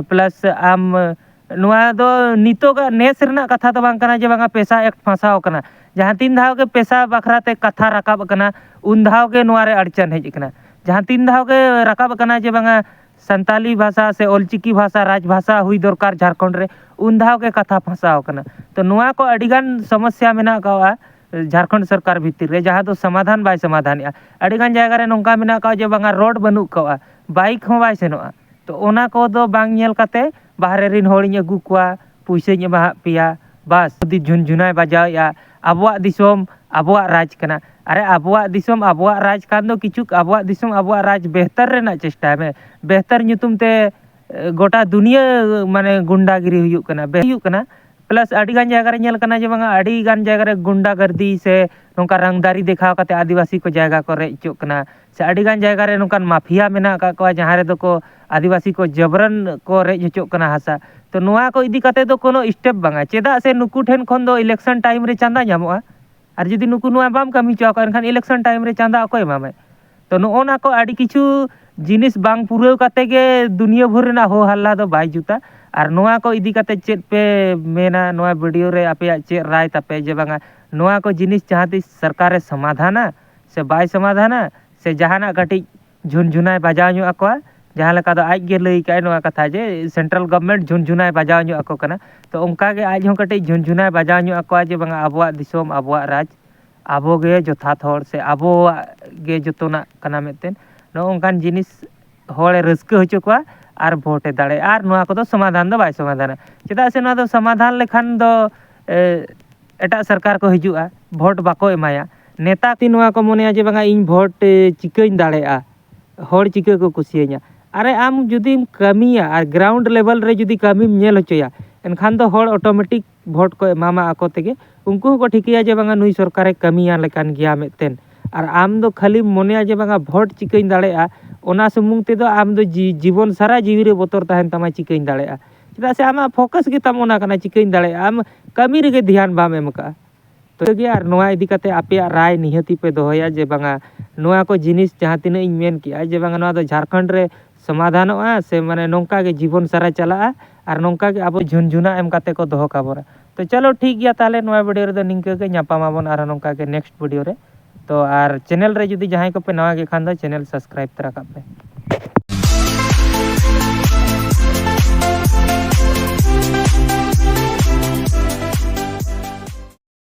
ᱯᱞᱟᱥ ᱟᱢ, ᱱᱚᱣᱟ ᱫᱚ ᱱᱤᱛᱚᱜᱟᱜ ᱱᱮᱥ ᱨᱮᱱᱟᱜ ᱠᱟᱛᱷᱟ ᱫᱚ ᱵᱟᱝ ᱠᱟᱱᱟ ᱡᱮ ᱵᱟᱝᱟ ᱯᱮᱥᱟ ᱮᱠᱴ ᱯᱷᱟᱸᱥᱟᱣ ᱟᱠᱟᱱᱟ᱾ ᱡᱟᱦᱟᱸ ᱛᱤᱱ ᱫᱷᱟᱣ ᱜᱮ ᱯᱮᱥᱟ ᱵᱟᱠᱷᱨᱟ ᱛᱮ ᱠᱟᱛᱷᱟ ᱨᱟᱠᱟᱵ ᱟᱠᱟᱱᱟ, ᱩᱱ ᱫᱷᱟᱣ ᱜᱮ ᱱᱚᱣᱟ ᱨᱮ ᱟᱲᱪᱟᱱ ᱦᱮᱡ ᱟᱠᱟᱱᱟ᱾ ᱡᱟᱦᱟᱸ ᱛᱤᱱ ᱫᱷᱟᱣ ᱜᱮ ᱨᱟᱠᱟᱵ ᱟᱠᱟᱱᱟ ᱡᱮ ᱵᱟᱝᱟ ᱥᱟᱱᱛᱟᱞᱤ ᱵᱷᱟᱥᱟ ᱥᱮ ᱚᱞᱪᱤᱠᱤ ᱵᱷᱟᱥᱟ ᱨᱟᱡᱽ ᱵᱷᱟᱥᱟ ᱦᱩᱭ ᱫᱚᱨᱠᱟᱨ ᱡᱷᱟᱲᱠᱷᱚᱸᱰ ᱨᱮ, ᱩᱱ ᱫᱷᱟᱣ ᱜᱮ ᱠᱟᱛᱷᱟ ᱯᱷᱟᱸᱥᱟᱣ ᱟᱠᱟᱱᱟ᱾ ᱛᱚ ᱱᱚᱣᱟ ᱠᱚ ᱟᱹᱰᱤᱜᱟᱱ ᱥᱚᱢᱚᱥᱥᱟ ᱢᱮᱱᱟᱜ ᱟᱠᱟᱫᱼᱟ ᱡᱷᱟᱲᱠᱷᱚᱸᱰ ᱥᱚᱨᱠᱟᱨ ᱵᱷᱤᱛᱤᱨ ᱨᱮ, ᱡᱟᱦᱟᱸ ᱫᱚ ᱥᱚᱢᱟᱫᱷᱟᱱ ᱵᱟᱭ ᱥᱚᱢᱟᱫᱷᱟᱱᱮᱜᱼᱟ᱾ ᱟᱹᱰᱤᱜᱟᱱ ᱡᱟᱭᱜᱟ ᱨᱮ ᱱᱚᱝᱠᱟ ᱢᱮᱱᱟᱜ ᱟᱠᱟᱫᱼᱟ ᱡᱮ ᱵᱟᱝᱟ ᱨᱳᱰ ᱵᱟᱹᱱᱩᱜ ᱟᱠᱟᱫᱼᱟ, ᱵᱟᱭᱤᱠ ᱦᱚᱸ ᱵᱟᱭ ᱥᱮᱱᱚᱜᱼᱟ᱾ ᱛᱚ ᱚᱱᱟ ᱠᱚᱫᱚ ᱵᱟᱝ ᱧᱮᱞ ᱠᱟᱛᱮ ᱵᱟᱦᱨᱮ ᱨᱮᱱ ᱦᱚᱲᱤᱧ ᱟᱹᱜᱩ ᱠᱚᱣᱟ, ᱯᱩᱭᱥᱟᱹᱧ ᱮᱢᱟᱦᱟᱜ ᱯᱮᱭᱟ, ᱵᱟᱥ ᱡᱩᱫᱤ ᱡᱷᱩᱱᱡᱷᱩᱱᱟᱭ ᱵᱟᱡᱟᱣᱮᱫᱼᱟ, ᱟᱵᱚᱣᱟᱜ ᱫᱤᱥᱚᱢ ᱟᱵᱚᱣᱟᱜ ᱨᱟᱡᱽ ᱠᱟᱱᱟ᱾ ᱟᱨᱮ ᱟᱵᱚᱣᱟᱜ ᱫᱤᱥᱚᱢ ᱟᱵᱚᱣᱟᱜ ᱨᱟᱡᱽ ᱠᱷᱟᱱ ᱫᱚ ᱠᱤᱪᱷᱩ ᱟᱵᱚᱣᱟᱜ ᱫᱤᱥᱚᱢ ᱟᱵᱚᱣᱟᱜ ᱨᱟᱡᱽ ᱵᱮᱦᱛᱟᱨ ᱨᱮᱱᱟᱜ ᱪᱮᱥᱴᱟᱭ ᱢᱮ᱾ ᱵᱮᱦᱛᱟᱨ ᱧᱩᱛᱩᱢ ᱛᱮ ᱮ, ᱜᱚᱴᱟ ᱫᱩᱱᱤᱭᱟᱹ ᱢᱟᱱᱮ ᱜᱩᱱᱰᱟᱜᱤᱨᱤ ᱦᱩᱭᱩᱜ ᱠᱟᱱᱟ, ᱵᱮ- ᱦᱩᱭᱩᱜ ᱠᱟᱱᱟ᱾ ᱯᱞᱟᱥ ᱟᱹᱰᱤ ᱜᱟᱱ ᱡᱟᱭᱜᱟ ᱨᱮ ᱧᱮᱞ ᱠᱟᱱᱟ ᱡᱮ ᱵᱟᱝᱟ ᱟᱹᱰᱤ ᱜᱟᱱ ᱡᱟᱭᱜᱟ ᱨᱮ ᱜᱩᱱᱰᱟᱜᱟᱨᱫᱤ ᱥᱮ ᱱᱚᱝᱠᱟ ᱨᱟᱝᱫᱟᱨᱤ ᱫᱮᱠᱷᱟᱣ ᱠᱟᱛᱮ ᱟᱹᱫᱤᱵᱟᱹᱥᱤ ᱠᱚ ᱡᱟᱭᱜᱟ ᱠᱚ ᱨᱮᱡ ᱦᱚᱪᱚᱜ ᱠᱟᱱᱟ, ᱥᱮ ᱟᱹᱰᱤ ᱜᱟᱱ ᱡᱟᱭᱜᱟ ᱨᱮ ᱱᱚᱝᱠᱟᱱ ᱢᱟᱯᱷᱤᱭᱟ ᱢᱮᱱᱟᱜ ᱟᱠᱟᱫ ᱠᱚᱣᱟ ᱡᱟᱦᱟᱸ ᱨᱮᱫᱚ ᱠᱚ ᱟᱹᱫᱤᱵᱟᱹᱥᱤ ᱠᱚ ᱡᱟᱵᱨᱟᱱ ᱠᱚ ᱨᱮᱡ ᱦᱚᱪᱚᱜ ᱠᱟᱱᱟ ᱦᱟᱥᱟ᱾ ᱛᱚ ᱱᱚᱣᱟ ᱠᱚ ᱤᱫᱤ ᱠᱟᱛᱮ ᱫᱚ ᱠᱳᱱᱳ ᱥᱴᱮᱯ ᱵᱟᱝᱟ, ᱪᱮᱫᱟᱜ ᱥᱮ ᱱᱩᱠᱩ ᱴᱷᱮᱱ ᱠᱷᱚᱱ ᱫᱚ ᱤᱞᱮᱠᱥᱚᱱ ᱴᱟᱭᱤᱢ ᱨᱮ ᱪᱟᱸᱫᱟ ᱧᱟᱢᱚᱜᱼᱟ᱾ ᱟᱨ ᱡᱩᱫᱤ ᱱᱩᱠᱩ ᱱᱚᱣᱟ ᱵᱟᱢ ᱠᱟᱹᱢᱤ ᱦᱚᱪᱚ ᱟᱠᱚᱣᱟ, ᱮᱱᱠᱷᱟᱱ ᱤᱞᱮᱠᱥᱚᱱ ᱴᱟᱭᱤᱢ ᱨᱮ ᱪᱟᱸᱫᱟ ᱚᱠᱚᱭ ᱮᱢᱟᱢᱟᱭ? ᱛᱚ ᱱᱚᱜᱼᱚ ᱱᱟ ᱠᱚ ᱟᱹᱰᱤ ᱠᱤᱪᱷᱩ ᱡᱤᱱᱤᱥ ᱵᱟᱝ ᱯᱩᱨᱟᱹᱣ ᱠᱟᱛᱮ ᱜᱮ ᱫᱩᱱᱤᱭᱟᱹ ᱵᱷᱳᱨ ᱨᱮᱱᱟᱜ ᱦᱳ ᱦᱟᱞᱞᱟ ᱫᱚ ᱵᱟᱭ ᱡᱩᱛᱟ᱾ ᱟᱨ ᱱᱚᱣᱟ ᱠᱚ ᱤᱫᱤ ᱠᱟᱛᱮ ᱪᱮᱫ ᱯᱮ ᱢᱮᱱᱟ? ᱱᱚᱣᱟ ᱵᱷᱤᱰᱤᱭᱳ ᱨᱮ ᱟᱯᱮᱭᱟᱜ ᱪᱮᱫ ᱨᱟᱭ ᱛᱟᱯᱮ ᱡᱮ ᱵᱟᱝᱟ ᱱᱚᱣᱟ ᱠᱚ ᱡᱤᱱᱤᱥ ᱡᱟᱦᱟᱸ ᱛᱤᱥ ᱥᱚᱨᱠᱟᱨᱮ ᱥᱚᱢᱟᱫᱷᱟᱱᱟ ᱥᱮ ᱵᱟᱭ ᱥᱚᱢᱟᱫᱷᱟᱱᱟ, ᱥᱮ ᱡᱟᱦᱟᱱᱟᱜ ᱠᱟᱹᱴᱤᱡ ᱡᱷᱩᱱᱡᱷᱩᱱᱟᱭ ᱵᱟᱡᱟᱣ ᱧᱚᱜ ᱟᱠᱚᱣᱟ? ᱡᱟᱦᱟᱸ ᱞᱮᱠᱟ ᱫᱚ ᱟᱡ ᱜᱮ ᱞᱟᱹᱭ ᱠᱟᱜᱼᱟᱭ ᱱᱚᱣᱟ ᱠᱟᱛᱷᱟ ᱡᱮ ᱥᱮᱱᱴᱨᱟᱞ ᱜᱚᱵᱷᱢᱮᱱᱴ ᱡᱷᱩᱱᱡᱷᱩᱱᱟᱭ ᱵᱟᱡᱟᱣ ᱧᱚᱜ ᱟᱠᱚ ᱠᱟᱱᱟ᱾ ᱛᱚ ᱚᱱᱠᱟ ᱜᱮ ᱟᱡ ᱦᱚᱸ ᱠᱟᱹᱴᱤᱡ ᱡᱷᱩᱱᱡᱷᱩᱱᱟᱭ ᱵᱟᱡᱟᱣ ᱧᱚᱜ ᱟᱠᱚᱣᱟ ᱡᱮ ᱵᱟᱝᱟ ᱟᱵᱚᱣᱟᱜ ᱫᱤᱥᱚᱢ, ᱟᱵᱚᱣᱟᱜ ᱨᱟᱡᱽ, ᱟᱵᱚ ᱜᱮ ᱡᱚᱛᱷᱟᱛ ᱦᱚᱲ ᱥᱮ ᱟᱵᱚᱣᱟᱜ ᱜᱮ ᱡᱚᱛᱚᱱᱟᱜ ᱠᱟᱱᱟ ᱢᱤᱫᱴᱮᱱ, ᱱᱚᱜᱼᱚ ᱱᱚᱝᱠᱟᱱ ᱡᱤᱱᱤᱥ ᱦᱚᱲᱮ ᱨᱟᱹᱥᱠᱟᱹ ᱦᱚᱪᱚ ᱠᱚᱣᱟ ᱟᱨ ᱵᱷᱳᱴᱮ ᱫᱟᱲᱮᱭᱟᱜᱼᱟ᱾ ᱟᱨ ᱱᱚᱣᱟ ᱠᱚᱫᱚ ᱥᱚᱢᱟᱫᱷᱟᱱ ᱫᱚ ᱵᱟᱭ ᱥᱚᱢᱟᱫᱷᱟᱱᱟ᱾ ᱪᱮᱫᱟᱜ ᱥᱮ ᱱᱚᱣᱟ ᱫᱚ ᱥᱚᱢᱟᱫᱷᱟᱱ ᱞᱮᱠᱷᱟᱱ ᱫᱚ, ᱮ, ᱮᱴᱟᱜ ᱥᱚᱨᱠᱟᱨ ᱠᱚ ᱦᱤᱡᱩᱜᱼᱟ, ᱵᱷᱳᱴ ᱵᱟᱠᱚ ᱮᱢᱟᱭᱟ᱾ ᱱᱮᱛᱟ ᱠᱚ ᱱᱚᱣᱟ ᱠᱚ ᱢᱚᱱᱮᱭᱟ ᱡᱮ ᱵᱟᱝᱟ ᱤᱧ ᱵᱷᱳᱴ, ᱮ, ᱪᱤᱠᱟᱹᱧ ᱫᱟᱲᱮᱭᱟᱜᱼᱟ, ᱦᱚᱲ ᱪᱤᱠᱟᱹ ᱠᱚ ᱠᱩᱥᱤᱭᱟᱹᱧᱟ᱾ ᱟᱨᱮ ᱟᱢ ᱡᱩᱫᱤᱢ ᱠᱟᱹᱢᱤᱭᱟ ᱟᱨ ᱜᱨᱟᱣᱩᱱᱰ ᱞᱮᱵᱮᱞ ᱨᱮ ᱡᱩᱫᱤ ᱠᱟᱹᱢᱤᱢ ᱧᱮᱞ ᱦᱚᱪᱚᱭᱟ, ᱮᱱᱠᱷᱟᱱ ᱫᱚ ᱦᱚᱲ ᱚᱴᱳᱢᱮᱴᱤᱠ ᱵᱷᱳᱴ ᱠᱚ ᱮᱢᱟᱢᱟ ᱟᱠᱚ ᱛᱮᱜᱮ᱾ ᱩᱱᱠᱩ ᱦᱚᱸᱠᱚ ᱴᱷᱤᱠᱟᱹᱭᱟ ᱡᱮ ᱵᱟᱝᱟ ᱱᱩᱭ ᱥᱚᱨᱠᱟᱨᱮ ᱠᱟᱹᱢᱤᱭᱟ ᱞᱮᱠᱟᱱ ᱜᱮᱭᱟ ᱢᱤᱫᱴᱮᱱ᱾ ᱟᱨ ᱟᱢ ᱫᱚ ᱠᱷᱟᱹᱞᱤᱢ ᱢᱚᱱᱮᱭᱟ ᱡᱮ ᱵᱟᱝᱟ ᱵᱷᱳᱴ ᱪᱤᱠᱟᱹᱧ ᱫᱟᱲᱮᱭᱟᱜᱼᱟ, ᱚᱱᱟ ᱥᱩᱢᱩᱝ ᱛᱮᱫᱚ ᱟᱢ ᱫᱚ ᱡᱤ-, ᱡᱤᱵᱚᱱ ᱥᱟᱨᱟ ᱡᱤᱣᱤ ᱨᱮ ᱵᱚᱛᱚᱨ ᱛᱟᱦᱮᱱ ᱛᱟᱢᱟ ᱪᱤᱠᱟᱹᱧ ᱫᱟᱲᱮᱭᱟᱜᱼᱟ᱾ ᱪᱮᱫᱟᱜ ᱥᱮ ᱟᱢᱟᱜ ᱯᱷᱳᱠᱟᱥ ᱜᱮ ᱛᱟᱢ ᱚᱱᱟ ᱠᱟᱱᱟ ᱪᱤᱠᱟᱹᱧ ᱫᱟᱲᱮᱭᱟᱜᱼᱟ, ᱟᱢ ᱠᱟᱹᱢᱤ ᱨᱮᱜᱮ ᱫᱷᱮᱭᱟᱱ ᱵᱟᱢ ᱮᱢ ᱠᱟᱜᱼᱟ᱾ ᱛᱚ ᱜᱮ ᱟᱨ ᱱᱚᱣᱟ ᱤᱫᱤ ᱠᱟᱛᱮ ᱟᱯᱮᱭᱟᱜ ᱨᱟᱭ ᱱᱤᱦᱟᱹᱛᱤ ᱯᱮ ᱫᱚᱦᱚᱭᱟ ᱡᱮ ᱵᱟᱝᱟ ᱱᱚᱣᱟ ᱠᱚ ᱡᱤᱱᱤᱥ ᱡᱟᱦᱟᱸ ᱛᱤᱱᱟᱹᱜ ᱤᱧ ᱢᱮᱱ ᱠᱮᱜᱼᱟ ᱡᱮ ᱵᱟᱝᱟ ᱱᱚᱣᱟ ᱫᱚ ᱡᱷᱟᱲᱠᱷᱚᱸᱰ ᱨᱮ ᱥᱚᱢᱟᱫᱷᱟᱱᱚᱜᱼᱟ ᱥᱮ ᱢᱟᱱᱮ ᱱᱚᱝᱠᱟ ᱜᱮ ᱡᱤᱵᱚᱱ ᱥᱟᱨᱟ ᱪᱟᱞᱟᱜᱼᱟ ᱟᱨ ᱱᱚᱝᱠᱟ ᱜᱮ ᱟᱵᱚ ᱡᱷᱩᱱᱡᱷᱩᱱᱟ ᱮᱢ ᱠᱟᱛᱮ ᱠᱚ ᱫᱚᱦᱚ ᱠᱟᱵᱚᱱᱟ᱾ ᱛᱚ ᱪᱚᱞᱚ ᱴᱷᱤᱠ ᱜᱮᱭᱟ, ᱛᱟᱦᱚᱞᱮ ᱱᱚᱣᱟ ᱵᱷᱤᱰᱤᱭᱳ ᱨᱮᱫᱚ ᱱᱤᱝᱠᱟᱹ ᱜᱮ, ᱧᱟᱯᱟᱢ ᱟᱵᱚᱱ ᱟᱨᱦᱚᱸ ᱱᱚᱝᱠᱟ ᱜᱮ ᱱᱮᱠᱥᱴ ᱵᱷᱤᱰᱤᱭᱳ ᱨᱮ᱾ ᱛᱚ ᱟᱨ ᱪᱮᱱᱮᱞ ᱨᱮ ᱡᱩᱫᱤ ᱡᱟᱦᱟᱸᱭ ᱠᱚᱯᱮ ᱱᱟᱣᱟ ᱜᱮ ᱠᱷᱟᱱ ᱫᱚ ᱪᱮᱱᱮᱞ ᱥᱟᱵᱥᱠᱨᱟᱭᱤᱵᱽ ᱛᱚᱨᱟ ᱠᱟᱜ ᱯᱮ᱾